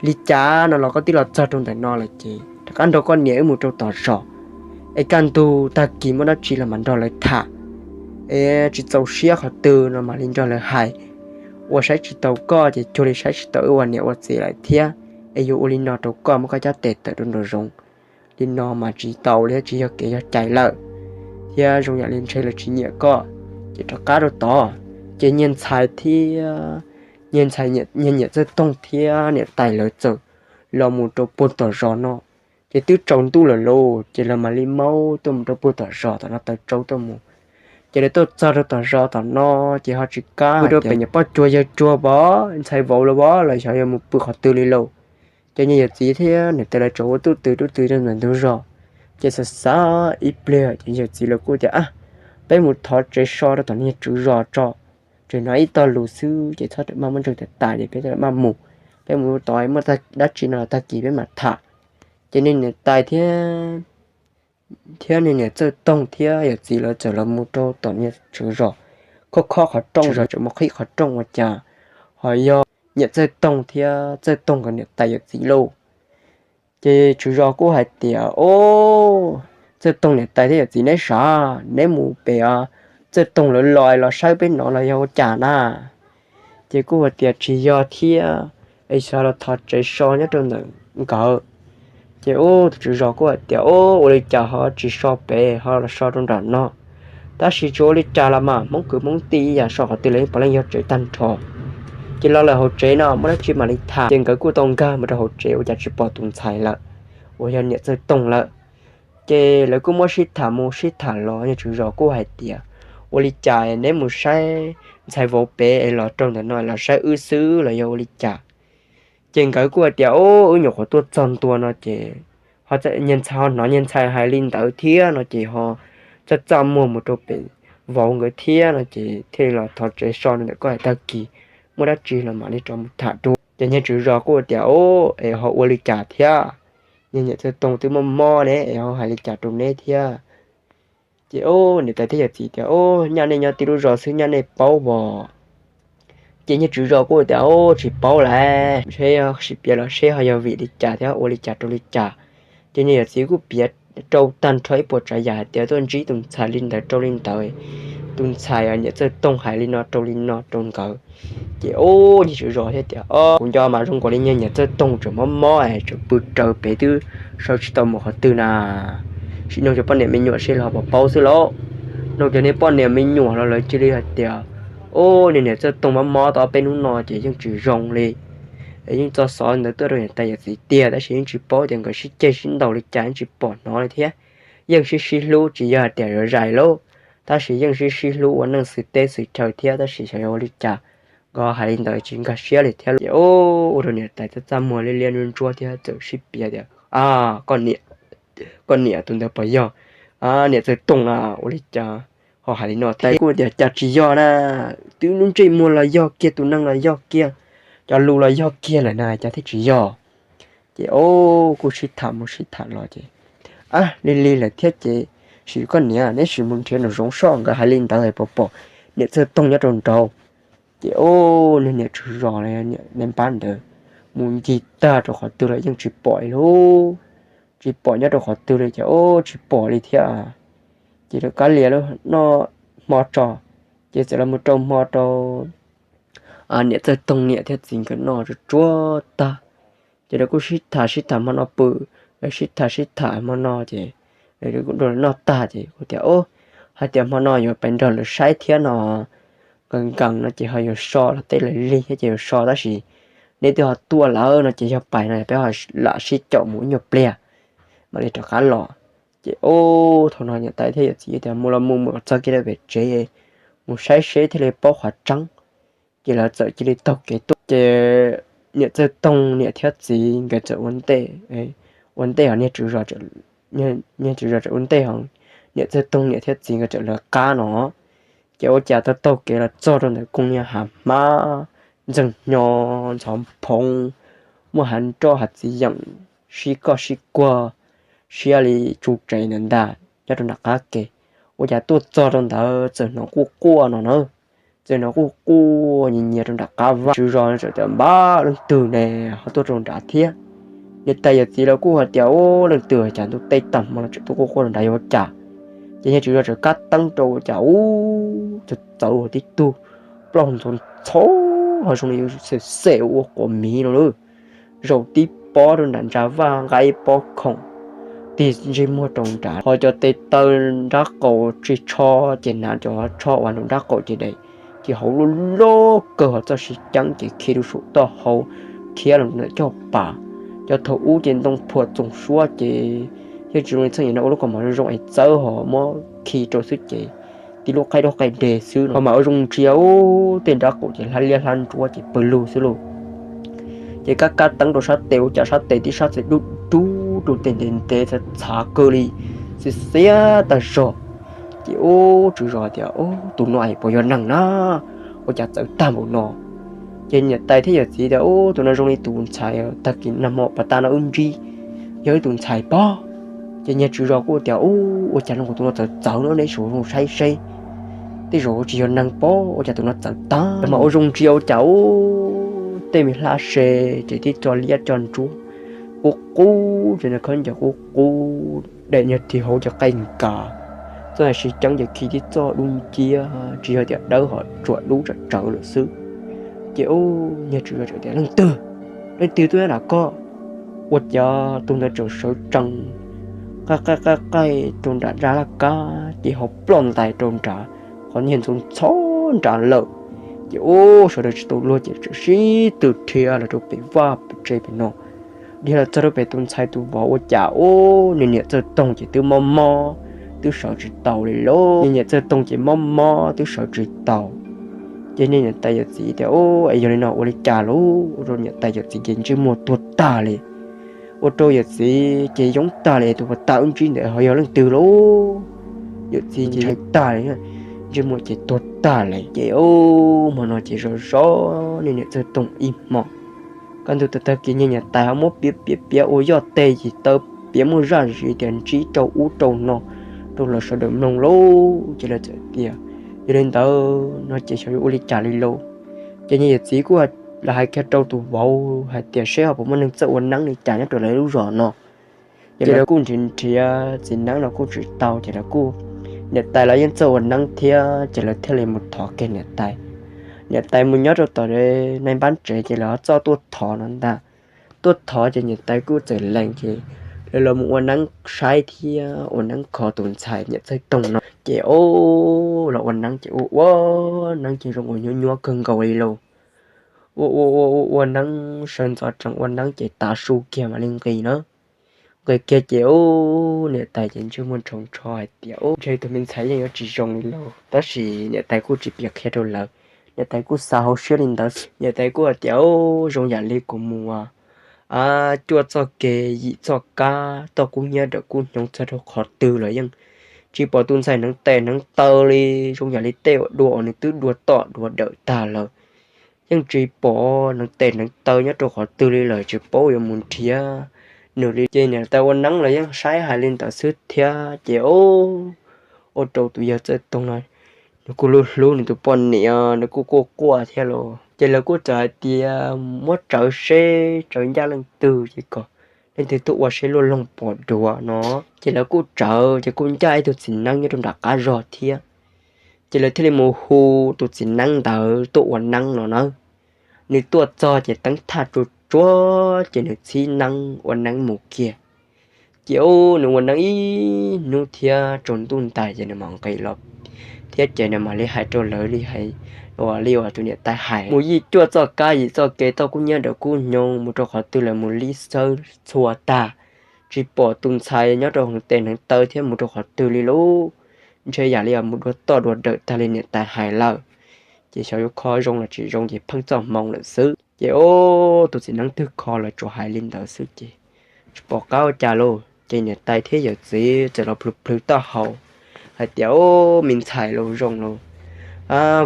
li cas no los koj twb los txog rau ntawm no lawm ces rov qab nrog koj niam wb mus rau tom zos, es kaj ntug tag kis muaj dab tsi los mam nrog lawv tham, es tsis txaus siab qhov twg no mam li nrog lawv hais. Ua saib tsis taus koj ces cuag li saib tsis taus wb ua niam ua txiv lawm thiab. Es yuav ua li no rau koj, muab koj cab tes tawm rau nraum zoov li no mas tsis tau li, tsis yog kev yog cai lawm, thiab zoo yam li ntshe lawv tsis nyiam koj, ces rov qab rau tod. Ces niag ntxhais thiab niag ntxhais, niag niam Txawj Tooj thiab niam tais lawv txawm los mus rau puag tom zos no. Ces twb tsaus ntuj lawm lauj, ces lawv mam li maub tuaj mus rau puag tom zos tom no taws tsau tuaj mus. Ces lawv tuaj txog rau tom zos tom no, ces ho tsis kam pw rau pem nyuam pob tsuag yawg tsuag pov ntxhais vauv lawv pov los xyov yuav mus pw qhov twg li lauj. Ces niag yawm txiv thiab niam tais lawv tseem ua tuj twv tuj twv rau ntawm ntug zos. Ces xav xav ib pliag ces yawm txiv lawv kuj tias, Ab, peb mus thov tsev so rau tom niag tswv zos tso, tseem hnov ib tog lus xwb ces txhob rawm maj muab ntseeg tas tas ces peb mam mus. Peb mus tod muaj dab tsi no los tag kis peb mam tham. Ces niag niam tais thiab thiab niag niam Txawj Toog thiab yawm txiv lawv txawm los mus rau tom niag tswv zos, khob khob qhov rooj, zos tseem muaj qhib qhov rooj ua cas ho yog niam Txawj Toog thiab Txawj Toog nkawd niam tais yawm txiv lauj. Ces tswv zos kuj hais tias, Ob, Txawj Toog niam tais thiab yawm txiv neb sav, neb mus pem Txawj Toog lawv los los saib peb no los yog ua cas na? Ces kuj hais tias, Tsis yog thiab, es xyov los thov tsev so nyob rau ntawm nkawd. Ces ub, tus tswv zos kuj hais tias, Ub, ua li cas ho tsis so pem, ho los so rau nram no? Tab sis tsuas ua li cas los mas Hmoob kwv Hmoob tij ib yam, so qhov twg los yeej puav leej yog tsev tag nrho. Ces los lawm hauv tsev no muaj dab tsi mam li tham. Ces nkawd kuj tau nkag mus rau hauv tsev ua cas tsis pom tus ntxhais lawm, uas yog niam Txawj Toog lawm. Ces lawv kuj muab sib tham mus sib tham los, niag tswv zos kuj hais tias, Ua li cas neb mus saib ntxhais vauv pem es los rau ntawm no los saib wb xwb los yog ua li cas? Ces nkawd kuj hais tias, Ub, wb nyuam qhuav tuaj txog ntua no ces ho hnov niag ntxhais hais li ntawd thiab no ces ho txaj txaj muag mus rau pem vauv nkawd thiab no ces thiaj li los thov tsev so ntawm koj hais tag kis, muaj dab tsi los mam li rov mus tham dua. Ces niag tswv zos kuj tias, Ub, es ho ua li cas thiab? Niag niam Txawj Toog twb mob mob ne, es ho hais li cas rau neb thiab? Ces ub, niam tais thiab yawm txiv tias, Ub, nyaj nej nyob tib lub zos xwb nyaj nej paub os. Ces niag tswv zos kuj tias, Ub, tsis paub lawm, seb sib piav los seb ho yog vim li cas thiab ua li cas rau li cas. Ces niag yawm txiv kuj piav rau tag nrho ib puas tsav yam hais tias tuaj ntsib tus ntxhais li ntawd rau li ntawd, tus ntxhais niam Txawj Toog hais li no rau li no rau nkawd. Ces ub, niag tswv zos thiaj tias, Ob, kuv nco mas zoo nkaus li niag niam Txawj Toog tseem mob mob es tseem pw raws pem twb sawv tsis tau mus qhov twg na. Sim nug cov poj niam me nyuam seb lawv ho puas paub xwb lauj. Nug cov niag poj niam me nyuam los lawv cia li hais tias, Ub, niag niam Txawj Toog mob mob tau ob peb hnub no ces yeej tsis zoo li. Es yeej txo xov ntawd tuaj rau niam tais yawm txiv tiag tab sis yeej tsis paub tias nkawd sib ceg sib ntaus li cas yeej tsis pom hnov li thiab. Yeej sib sib hlub tsis yog hais tias yuav zais lauj, tab sis yeej sib sib hlub ua neej xws teb xws chaw thiab tab sis xyov yog ua li cas nkawd hais li ntawd tsis nkag siab li thiab. Ces ub, ua rau niam tais txaj txaj muag liab liab ntsuab ntsuab thiab txawm sib piav tias, Koj niam, tus ntawd puas yog niam Txawj Toog a? Ua li cas ho hais li no thiab? Kuj tias, Cas tsis yog na, twb lub ntsej muag los yog kiag, tus neeg los yog kiag, cov lus los yog kiag lawm na, cas thiaj tsis yog? Ces ub, kuj sib tham mus sib tham los ces, Ab, lig lig lawm thiab ces sim koj niam, neb sim mus nrhiav nraum zoov soj, nkawd hais li ntawd es puas pom niam Txawj Toog nyob rau nraud. Ces ub, niag niam tswv zos, niam npab ntawd mus ncig tag rau qhov twg los yeej tsis pom li lauj. Tsis pom nyob rau qhov twg li ces ub, tsis pom li thiab. Ces rov qab lias noj hmo tso, ces txawm los mus rau hmo rau niam Txawj Toog niam thiab txiv nkawd noj tsuag tsuag tag. Ces lawv kuj sib tham sib tham hmo no pw, sib tham sib tham hmo no ces kuj noj tag ces kuj tias, Ub, hais tias hmo no yuav pais nrog lawv saib thiab no, nkees nkees no ces ho yuav so los tej lawv lig thiab ces yuav so tab sis neb twb ho tuaj lawm no ces yog pais no peb ho lam sib caum mus ib nyuag pliag mam li rov qab los. Ces ub, thaum no niam tais thiab yawm txiv tias, Mus los mus, mus txog kiag rau pem tsev mus saib seb thiaj li paub qhov tseeb. Ces lawv txawm cia li taug kev tuaj ces niam Txawj Toog niam thiab txiv nkawd txawm ua ntej, ua ntej ho niag tswv zos, niag tswv zos txawm ua ntej ho niam Txawj Toog niam thiab txiv nkawd txawm lawv qab no. Ces ua cas taug taug kev los txog rau ntawm koog niag hav hmab ntxeeg hnyo ntxhov phoov, muaj hav nroj hav txiv yeem sib koj sib kuag siab li tsu tsev ntawd ntag nyob rau nram qab kev. Ua cas tuaj txog rau ntawd txawm hnov quaj quaj no na, txawm hnov quaj quaj nyias nyias rau nram qab vaj. Tswv zos txawm tias, Npab, leej twg ne ho tuaj rau nrad thiab? Niam tais yawm txiv lawv kuj hais tias, Ub, leej twg cas ntuj teb tag hmo no tseem tuaj quaj quaj rau nrad yuav ua cas? Ces niag tswv zos txawm kab teeb rau ua cas ub, txawm txawv ua tib tug plaub ntxhov ntxhov ho zoo li xem xem ua quav miv no lawm, zaum tib pob rau nram ntsa vaj, nqa ib pob khoom tig ntsej muag rau nrad, ho cov tes taw nrab qaum tsis tsho ces hnav cov tsho uas nraum nrab qaum ces daim, ces hauv loj loj kawg ho txoj siv ceeb ces khiav rau saum toj hau, khiav los ntawm caj pas. Cov thaum ub ces ntoo phuam txoom suab ces thiaj tsis zoo li txheej niam no ua lub kaus mom zoo zoo es txawb ho muab khi rau xwb ces tib lub qaib dub qaib deg xwb no mas ua zoo ntsia ub tej nrab qaum ces hlab liab hlab ntsuab ces pawg lug xwb lauj. Ces kab kab teeb rau sab tes ua cas sab tes tib sab txawm dub dub rau tes ntev ntev txhav txhav kawg li, xiab xiab tag zog. Ces ub tswv zos tias, Ub, tus no es puas yog neeg na? Ua cas txawv tag npaum no? Ces niam tais thiab yawm txiv tias, Ub, tus no zoo li tus ntxhais tag kis nag hmo pas tag no wb ntsib, yog ib tus ntxhais pob. Ces niag tswv zos kuj tias, Ub, ua cas no tus no txawv txawv no, nej saib zoo saib seb, tej zaum tsis yog neeg pob, ua cas tus no txawv tag. Mas ua zoo ntsia ua cas ub, tej me hlab se ces tib co liab co ntsuab qub qub, ces nws khaub ncaws qub qub, daim niag ris hauv ces qaij nkas, txoj hais sib ceeb ces khi tib txoj dub nciab, tsis yog tias dawb ho tsuas dub tsawv tsawv lawm xwb. Ces ub, niag tswv zos tias, Leej twg? Leej twg tuaj nyob nram koj? Ua cas tus ntawd tseem sawv tsees qaij qaij qaij qaij rau nram dab laj kab, ces ho ploj ntais rau nrad qhov niag ntxhov ntxhov nrad lawm. Ces ub, sawv daws tsis tau luag ces txawm sib tw rhiav los rau pem vaj pem tsev pem no. Dhia los txog rau pem tus ntxhais tus vauv ua cas ub, niag niam Txawj Toog ces twb mob mob, twb sawv tsis taus li lauj. Niag niam Txawj Toog ces mob mob twb sawv tsis taus. Ces niag niam tais yawm txiv tias, Ub, es yog li no ua li cas lauj? Ua rau niam tais yawm txiv ces ntsej muag tuag tag li. Ua rau yawm txiv ces yoob tag li, tus pas tas wb ntsib ntawd ho yog leej twg lauj? Yawm txiv ces ntshai tag li, ntsej muag ces tuag tag li. Ces ub, hmo no ces zov zov niag niam Txawj Toog ib hmo. Kaj ntug tag tag kis niag niam tais ho muab piav piav piav ua yoj teg ces taw piav muaj zaj zis tias ntsib rau ub rau no rau lawv sawv daws mloog lauj. Ces lawv txawm tias, Yog li ntawd no ces xyov yuav ua li cas li lauj. Ces niag yawm txiv kuj los hais kiag rau tus vauv hais tias seb ho puas muaj neeg txawj ua neeb li cas nyob rau lawv lub zos no. Ces lawv kuj nrhiav nrhiav txiv neeb los kuj tsis tau, ces lawv kuj, niam tais lawv yeej txawj ua neeb thiab, ces lawv thiaj li mus thov kiag niam tais. Niam tais mus nyob rau tom nai npab tsev ces lawv ho txawj tuaj thov no ntag. Tuaj thov ces niam tais kuj txawm lees ces lawv los mus ua neeb saib thiab ua neeb kho tus ntxhais niam Txawj Toog no. Ces ub, los ua neeb ces ua ua neeb ces zoo ua nyuab nyuab kawg nkaus li lauj. Ua ua ua ua ua neeb sawv ntxov tsees ua neeb ces tav su kiag mam li nqis na. Nqis kiag ces ub, niam tais ces ntsej muag ntshaus ntsho hais tias, Ub, ntshe tus me ntxhais yeej yuav tsis zoo li lauj. Tab sis niam tais kuj tsis piav qhia rau lawv, niam tais kuj xav hauv siab li ntawd. Niam tais kuj hais tias, Ub, zoo yam li kuv mus a cuaj txoj kev yim txoj kab toj kub hnyiab dawm kub hnyoo txog rau qhov twg los yeej tsis pom tus ntxhais hneev tes hneev taw li, zoo yam li tej uas dua uas nws twb dua toj dua dawm tag lawm. Yeej tsis pom hneev tes hneev taw nyob rau qhov twg li lawm, tsis paub yuav mus nrhiav nws li. Ces niam tais ua neeb los yeej saib hais li ntawd xwb thiab. Ces ub, ua rau tus yawg Txawj Toog no nws kuj hlub hlub nws tus poj niam, nws kuj quaj quaj thiab los. Ces lawv kuj txawm hais tias muab tsawv seb tsawv ncaj leej twg ces kom leej twg tuaj ua seb luaj loog pom duav no. Ces lawv kuj tsawv ces kuj ncaj ib tug txiv neeb nyob rau nram qab zog thiab. Ces lawv thiaj li mus hu tus txiv neeb ntawd tuaj ua neeb no na. Nws tuaj txog ces teeb thaj tsuag tsuag ces nws txhib neeb ua neeb mus kiag. Ces ub, nws ua neeb ib hnub thiab tsaus ntuj ntais ces nws mam nqis los thiab ces nws mam li hais rau lawv li hais, ua li uas tus niam tais hais, mus yim cuaj txoj kab yim txoj kev toj kub hnyiab dawm kub hnyoo mus rau qhov twg lawm mus li xawb txhua tag, tsis pom tus ntxhais nyob rau hneev tes hneev taw thiab mus rau qhov twg li lauj. Ntshe yam li mus dua toj dua dawm tag li niam tais hais lawm. Ces xyov yuav kho zoo los tsis zoo ces pheej txoj hmoo lawm xwb. Ces ub, tus txiv neeb twg kho los tsuas hais li ntawd xwb ces tsis pom qab ua cas lauj. Ces niam tais thiab yawm txiv txawm los plhws plhws taub hau hais tias, Ub, me ntxhais los zoo los,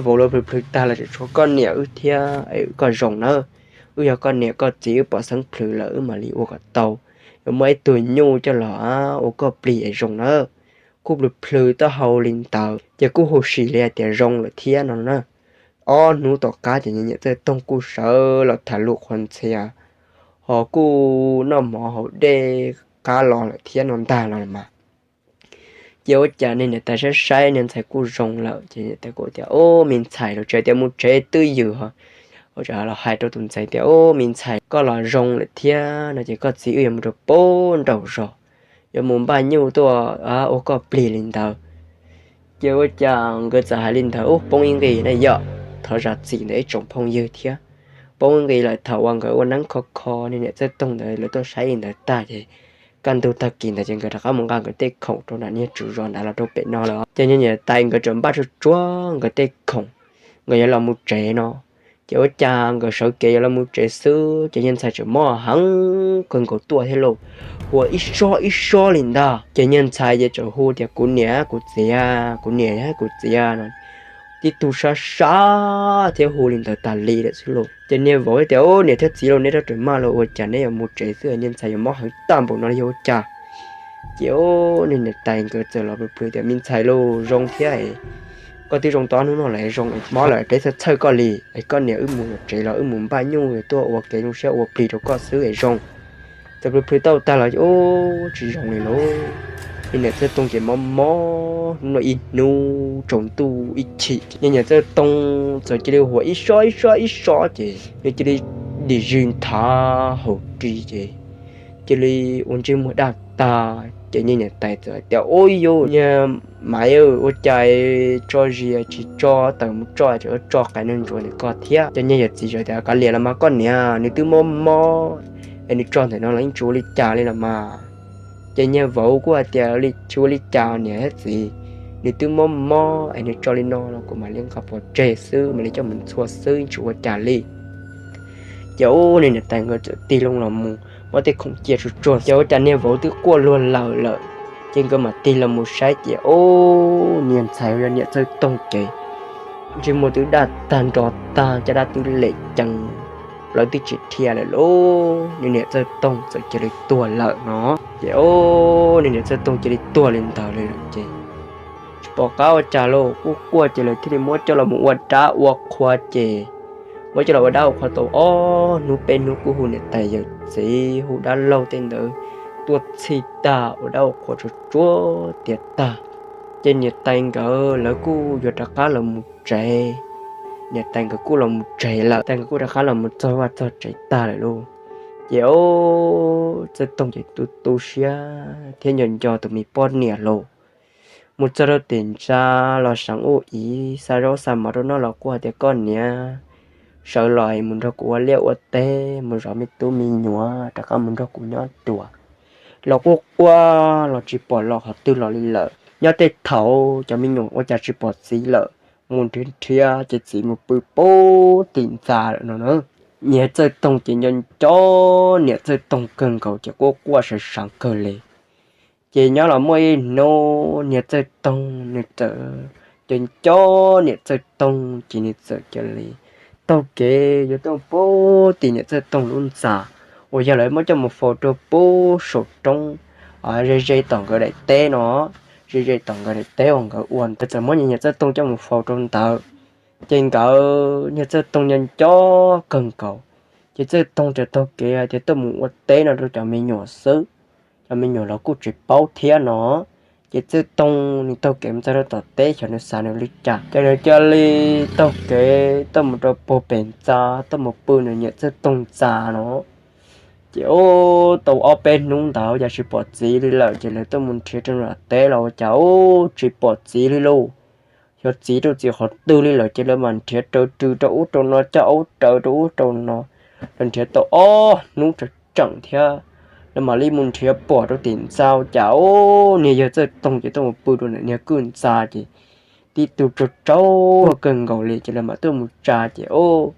vauv los plhws plhws tag los tseem tshuav koj niam wb thiab es koj zoo nawb. Wb yog koj niam koj txiv wb pom xeeb plhws lawm wb mam li ua kom tau, yuav muaj ib tug nyuj coj los ua koj plig es zoo nawb. Kuj plhws plhws taub hau li ntawd ces kuj huv si li hais tias zoo lawm thiab no na. Ob hnub tom qab ces niam Txawj Toog kuj sawv los tham lus qhuas ntxhias, ho kuj noj mov haus dej qab los lawm thiab no ntag los mas. Ces ua cas niam tais saib saib niag ntxhais kuj zoo lawm ces niam tais kuj tias, Ub, me ntxhais, los tsis hais tias mus tsev twj ywm ho, ua cas los hais rau tus ntxhais tias, Ub, me ntxhais, koj los zoo lawm thiab no ces koj txiv wb yuav mus rau pem nraum zos, yuav mus npaj nyuj tuaj ua koj plig li ntawd. Ces ua cas nkawd txawm hais li ntawd, ub, poob ib nqis na yom, thov zam txim ntawm ib tsoom phooj ywg thiab. Poob ib nqis lawm thaum uas nkawd ua neeb kho kho niag niam Txawj Toog ntawd, lawv tuaj saib li ntawd tag ces kaj ntug tag kis ntawd ces nkawd rov qab mus nqa nkawd tej khoom rau nram niag tswv zos ntawd los rau pem no lawm. Ces niag niam tais nkawd tseem npaj tsuag tsuag nkawd tej khoom, nkawd yuav los mus tsev no. Ces ua cas nkawd sawv kev yuav los mus tsev xwb ces niag ntxhais tseem mob heev kawg nkaus tuaj thiab lauj, hu ib sob ib sob li ntag. Ces niag ntxhais ces tseem hu tias, Kuv niam kuv txiv, kuv niam kuv txiv no, tib tug sab sab thiab hu li ntawd tas li lawm xwb lauj. Ces niag vauv tias, Niam thiab txiv lauj, neb rov rawm maj los, ua cas neb yuav mus tsev xwb, niag ntxhais yuav mob heev tag npaum no li yog ua cas? Ces niag niam tais nkawd txawm los plhws plhws tias, Me ntxhais lauj, zoo thiab, koj twb zoo tau ob hnub no lawm, zoo mob lawm peb txhawj txhawj koj li, es koj niam wb mus tsev los wb mus npaj nyuj tuaj ua kev zoo siab ua plig rau koj xwb es zoo. Txawm plhws plhws tau tag los ub tsis zoo li lauj. Niag niam Txawj Tooj ces mob mob hnub no ib hnub tsaus ntuj ib chim, niag niam Txawj Tooj txawm cia li huas ib sob ib sob ib sob ces nws cia li dim zis nthav hauv ris ces cia li ua ntsej muag daj tag. Ces niag niam tais txawm tias, Ub yus, niag Maiv, ua cas tso zis tsis tso tawm mus tso, tseem tso qais neeg ntsuav ntawm koj thiab? Ces niag yawm txiv txawm tias, Kav liam los mas koj niam, nws twb mob mob es nws tso ntawm no los yeej tsis ua li cas li los mas. Ces niag vauv kuj hais tias, Tsis ua li cas niam thiab txiv, nws twb mob mob es nws tso li no los kuv mam li nqa pov tseg xwb, mam li coj mus ntxhua xwb, yeej tsis ua cas li. Ces ub, niag niam tais nkawd txawm tig loo los mus muab tej khoom cia tsuag tsuag, ces ua cas niag vauv twb quaj luag lawm lawm. Ces nkawd mam tig los mus saib ces ub, niag ntxhais uas yog niam Txawj Tooj ces ntsej muag twb daj tag nro tag, caj dab twb lem cees, plawv twb tsis dhia lawm lauj. Niag niam Txawj Tooj txawm cia li tuag lawm no. Ces ub, niag niam Txawj Tooj cia li tuag li ntawd li lawm ces tsis pom qab ua cas lauj, quaj quaj ces lawv thiaj li muab coj los mus ua dab ua qhua ces muab coj los ua dab ua qhua tau ob hnub peb hnub kuj hu niam tais yawm txiv hu dab laug tej ntawd tuaj txhij tag, ua dab ua qhua tsuag tsuag tiav tag. Ces niam tais nkawd lawv kuj yuav rov qab los mus tsev. Niam tais nkawd kuj los mus tsev lawm, tais nkawd kuj rov qab los mus txog vaj txog tsev tag lawm lauj. Ces ub, Txawj Tooj ces tu tu siab thiab nco nco tus me poj niam lauj. Mus txog rau tim ntxa los seev ub ib xa zaub xa mov rau noj los kuj hais tias, Koj niam, sawv los mus nrog kuv ua liaj ua teb, mus zov me tub me nyuam rov qab mus nrog kuv nyob dua. Los quaj quaj los tsis pom los qhov twg los li lawm. Nyob tej thaum cov me nyuam ua cas tsis pom txiv lawm, mus nrhiav nrhiav ces txiv mus pw puag tim ntxa lawm no na. Niam Txawj Tooj ces nco nco niam Txawj Tooj kawg nkaus ces quaj quaj sawv seev kawg li. Ces nyob los muaj ib hnub niam Txawj Tooj nws txawm nco nco niam Txawj Tooj ces nws txawm cia li taug kev yuav tuaj puag tim niam Txawj Tooj lub ntxa uas yog lawv muab coj mus faus rau puag saum roob ze ze tom nkawd daim teb no, ze ze tom nkawd daim teb uas nkawd ua ntawd, txawm muab niam Txawj Tooj coj mus faus rau ntawd. Ces nkawd niam Txawj Tooj nco nco kawg nkaus, ces Txawj Tooj txawm taug kev hais tias tuaj mus ua teb no rau cov me nyuam xwb. Cov me nyuam los kuj tsis paub thiab no. Ces Txawj Tooj nws taug kev mus txog rau tom teb xyov nws xav nws li cas, ces nws cia li taug kev tuaj mus rau puag pem ntxa, tuaj mus pw nws niam Txawj Tooj ntxa no. Ces ub, tau ob peb hnub ntawd cas tsis pom txiv li lawm, ces lawv tuaj mus nrhiav rau nram teb los ua cas ub tsis pom txiv li lauj. Xyov txiv rau txiv qhov twg li lawm, ces lawv mam nrhiav raws rws rau ub rau no, coj aub raws rau ub rau no, lawv nrhiav tau ob hnub tseem tseem thiab, lawv mam li mus nrhiav pom rau tim ntxa cas ub, niag yawg Txawj Tooj ces tuaj mus pw rau ntawm niag kwj ntxa ces tib tug tsaug tsaug kawg nkaus li, ces lawv mam tuaj mus tsa ces ub,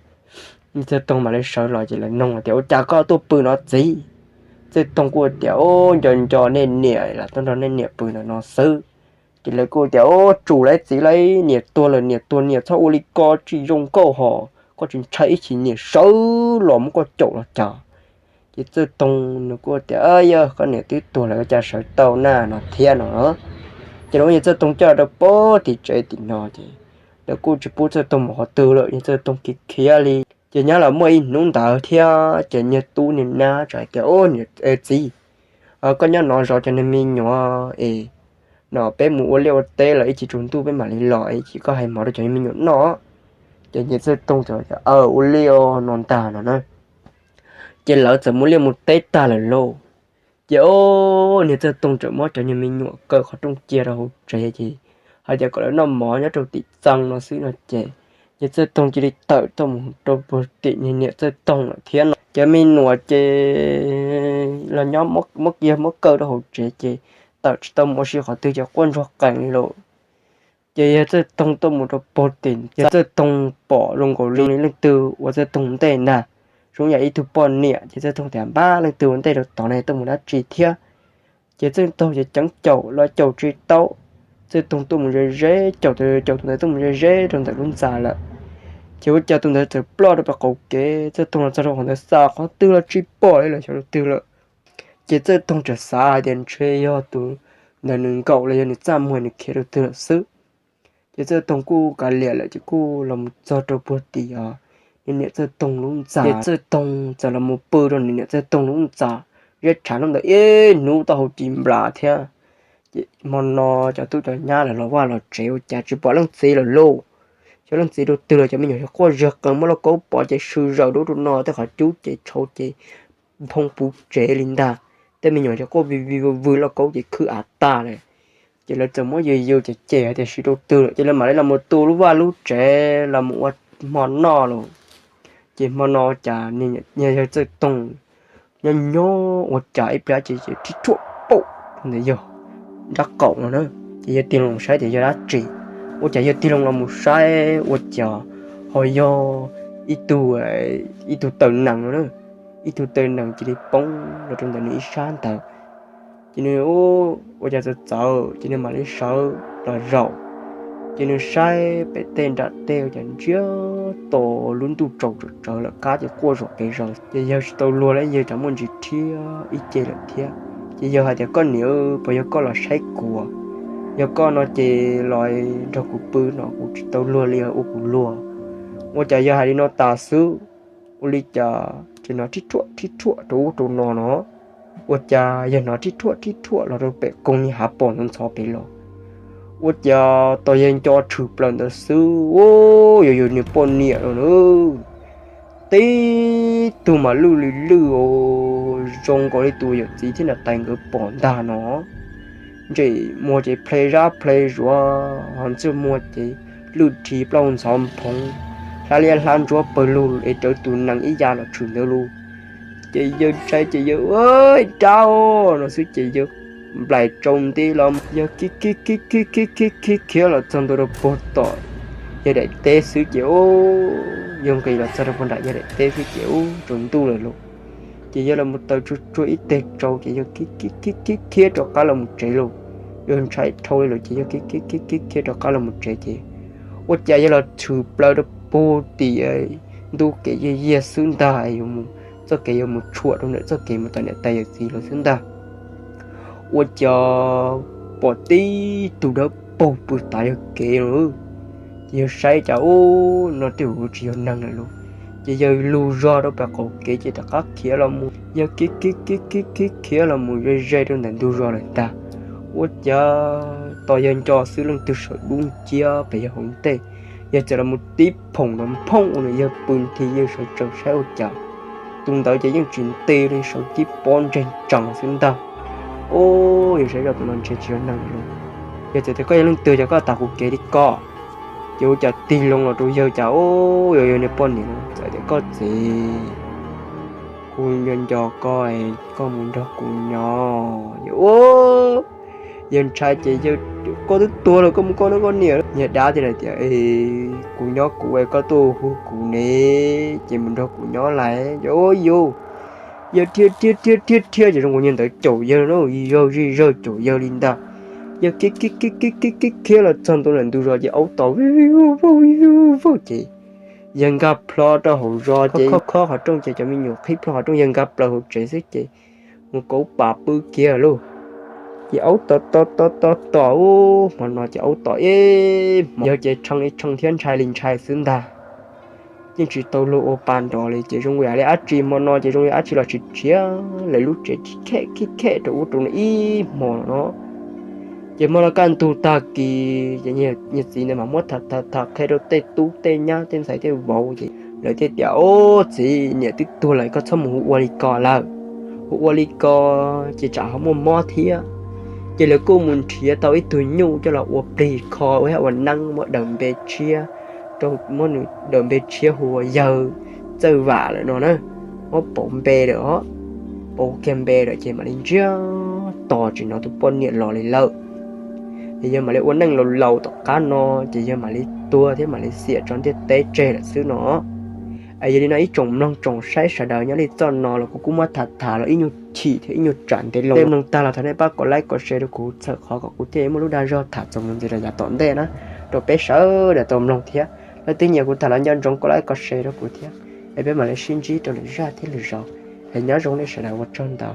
niag Txawj Tooj mam li sawv los ces lawv nug tias, Ua cas koj tuaj pw no txiv? Txawj Tooj kuj tias, Ub, nco nco nej niam los tuaj nrog nej niam pw ntawm no xwb. Ces lawv kuj tias, Ub, tsum lawv txiv, lawv niam tuag lawm, niam tuag niam txhob ua li ko tsis zoo nkauj hos, koj tsis ntshai ib chim niam sawv los muab koj caum los cas? Ces Txawj Tooj nws kuj tias, Yog koj niam twb tuag lawm cas sawv tau na no thiab no. Ces lawv muab niag Txawj Tooj coj rau puag tim tsev tim no ces lawv kuj tsis pub Txawj Tooj mus qhov twg lawm, niag Txawj Tooj khiav khiav li. Ces nyob los muaj ib hnub ntawd thiab ces niag tub niag nyab txawm hais tias, Ub, niam txiv, koj nyob no zov cov niag me nyuam es no peb mus ua liaj ua teb los ib chim tsaus ntuj peb mam li los, ib chim koj hais mov rau cov niag me nyuam noj. Ces niag Txawj Tooj txawm tias, Aw, ua liaj no ntag no na. Ces lawv txawm mus liaj mus teb tag lawm lauj. Ces ub, niag Txawj Tooj txawm muab cov niag me nyuam kaw qhov rooj cia rau hauv tsev ces hais tias kom lawv noj mov nyob rau tim txee no xwb no ces niag Txawj Tooj cia li tawm tuaj mus rau puag tim niag niam Txawj Tooj lawm thiab no. Cov me nyuam ces los nyob muab kiag muab kaw rau hauv tsev ces tawm tsis tau mus ua si qhov twg ces quaj ntsuag qees li lauj. Ces yawg Txawj Toog tuaj mus rau puag tim, yawg Txawj Toog pom zoo nkaus li leej twg ua Txawj Toog ntej ntag, zoo yam ib tug poj niam. Ces Txawj Toog tias, Npab, leej twg ua ntej rau tod ne, tuaj mus dab tsi thiab? Ces Txawj Toog ces ceev caum los caum tsis tau, Txawj Toog tuaj mus ze ze, caum tus, caum tus ntawd tuaj mus ze ze rau ntawm lub ntxa lawm. Ces ua cas tus ntawd txawm ploj rau pem qaum kev. Txawj Toog los txog rau qhov ntawd xa qhov twg los tsis pom li lawm, xyov rau twg lawm. Ces Txawj Toog txawm xav hais tias ntshe yog tus ntawd nws nkaum los yog nws txaj muag nws khiav rau twg lawm xwb. Ces Txawj Toog kuj kav liam lawm ces kuj los mus txog rau puag tim os, nws niam Txawj Toog lub ntxa. Ces Txawj Toog txawm los mus pw rau nws niam Txawj Toog lub ntxa, zeb tshav hnub ntawd ib hnub taub hau ci nplas thiab. Ces hmo no cov tub cov nyab lawv los vaj los tsev ua cas tsis pom leej txiv lawm lauj. Xyov leej txiv rau twg lawm, cov me nyuam yog quaj zog qees, muab lauj kaub pov ces sw zaws rau ub rau no, tej qhov cub ces tshau ces nphoo puv tsev li ntag. Tej me nyuam ces quaj vij vij vwg vwg, lauj kaub ces khwb av tag lawm. Ces lawv txawm muab yws yws ces cem hais tias tsis rau twg lawm, ces lawv mam li los mus tu lub vaj lub tsev los mus ua hmo noj lawm. Ces hmo no cas yawg Txawj Toog nyob nyob ua cas ib pliag ces rhib rhuaj paum ntawd yog nraub qaum no na. Ces yawg tig loo saib tias yog dab tsi, ua cas yawg tig loo los mus saib ua cas ho yog ib tug, ib tug taw nees no na, ib tug taw nees cia li poob los rau ntawm nws ib sab ntawd. Ces nws ua cas txawv txawv ces nws mam li sawv los zaum, ces nws saib pem tej nram tej ua cas ntsiag to, lub ntuj tsaus tsawv tsawv lawm, qab ces quaj zom pes zaws. Ces yawg tsis tau luag li, yawg tsam muaj ntsis rhiab ib ce lawm thiab. Ces yawg hais tias, Koj niam, puas yog koj los saib kuv? Yog koj no ces los nrog kuv pw no, kuv tsis tau luag li, ua kuv luag. Ua cas yawg hais li no tas xwb, ua li cas ces hnov rhib rhuaj rhib rhuaj rau ub rau no no. Ua cas yawg hnov rhib rhuaj rhib rhuaj los rau pem koog niag hav pos ntxhov ntxhov pem los. Ua cas tos yawg nco tshwm plaws ntawd xwb, yuav yog nws poj niam lawm na. Tib tug mas lwj li lwj os, zoo nkaus li tus yawm txiv thiab niam tais nkawd pom ntag no. Ntsej muag ces ple zab ple zuav, ho ntsej muag ces lwj ris plaub ntxhov nphoov, hlab liab hlab ntsuab pawg lug es raws tus nees ib ya los tshwm ntawd lauj. Ces yawg ntshai ces yawg, Dab no xwb ces yawg nplaim tsau nti los yawg khiav khiav khiav khiav khiav khiav khiav los txog ntua rau puag tom yawg daim teb xwb ces, yawg nqis los txog rau puag nram yawg daim teb xwb ces ub tsaus ntuj lawm lauj. Ces yawg los mus taws tsuag tsuag ib teg tsau ces yawg khiav khiav khiav khiav rov qab los mus tsev lauj. Yawg ntshai dhau li lawm ces yawg khiav khiav khiav khiav khiav rov qab los mus tsev ces ua cas yawg los tshwm plaws rau puag tim ntug kev yiag yiag xwb ntag, yuav mus txoj kev yuav mus tshuam rau ntawm txoj kev mus tom niam tais yawm txiv lawm xwb ntag. Ua cas pom tib tug dawb paug pw tav yawg kev lawm. Ces yawg saib cas ub no twb tsis yog neeg lawm lauj. Ces yawg lug zog rau pem qaum kev ces rov qab khiav los mus, yawg khiav khiav khiav khiav khiav khiav los mus ze ze rau ntawm ntug zos lawm ntag. Ua cas tos yawg nco xwb leej twg sawv dub nciab pem yawg hauv ntej, yawg txawm los mus tib phoom nrov nphooj ua rau yawg pw nthi, yawg sawv tsees saib ua cas tus ntawd ces yeej tsis nti li, sawv tib pob ntseg ntsees xwb ntag. Ub, yawg saib zoj tus no ntshe tsis yog neeg lawm lauj. Yawg txawm tias, Koj yog leej twg, cas koj tas kuv kev li ko? Ces ua cas tig loo los rau yawg cas ub, yog yawg niag poj niam no txawm tias, Koj txiv, kuv nco nco koj, koj mus nrog kuv nyob. Yawg ntshai ces yawg, Koj twb tuag lawm, koj mus koj nrog koj niam. Niag dab thiaj hais tias, Kuv nyob kuv, koj tuaj hu kuv ne, ces mus nrog kuv nyob lauj. Yawg, Yawg dhia dhia dhia dhia dhia ces zoo nkaus niag ntawd caum yawg na, yawg zij zawg caum yawg li ntag. Yawg khiav khiav khiav khiav khiav khiav los txog ntua ntawm ntug zos ces aub tom vij vij vawj vij vij vawj ces yawg nkag plho rau hauv zos ces khob khob qhov rooj ces cov me nyuam qhib plho qhov rooj, yawg nkag plaws hauv tsev xwb ces mus kauv pam pw kiag lauj. Ces aub tom tom tom tom tom, ub, hmo no ces aub tom ib hmos, yawg ces tshee li tshee thiab ntshai li ntshai xwb ntag. Yeej tsis tau luag ua pa nrov li ces zoo yam li dab tsi hmo no ces zoo li dab tsi los tsis tshiav lawv lub tsev khib khem khib khem rau ub rau no ib hmos no. Ces hmo no kaj ntug tag kis ces niag txiv ntawd mas muab tham tham tham qhia rau tej tub tej nyab tej ntxhais tej vauv ces lawv thiaj tias, Ub, txiv, niam twb tuag lawm, koj txhob mus hu ua li ko lawm. Hu ua li ko ces tsam ho muaj mob thiab. Ces lawv kuj mus nrhiav tau ib tug nyuj coj los ua plig kho ua hab ua neeb, muab daws npe tshiab rau, muab nws daws npe tshiab hu ua Yawg Txawj Vam lawm no na. Muab pauv npe lawm os, pauv kiag npe lawm ces mam li ntsiag to tsis hnov tus poj niam los li lawm. es yawg mam li ua neej laus laus tom qab no, ces yawg mam li tuag thiab mam li xiam tso ntiaj teb tseg lawm xwb no. Es yog li no ib tsoom mloog tsoom saib sawv daws, nyob li txoj no los kuv kuj muab tham tham los ib nyuag chim thiab ib nyuag tsam ntev loo. Mloog tag los thov nej pab kom like kom share rau kuv, txhawm qhov kom kuv thiaj muaj lub dag zog tham txuas mus ntxiv rau yav tom ntej na, rau peb sawv daws tau mloog thiab. Leej twg nyiam kuv tham los nco ntsoov kom like kom share rau kuv thiab, es peb mam li sib ntsib rau lwm zaj thiab lwm zaus. Es nyob zoo nej sawv daws, ua tsaug ntau.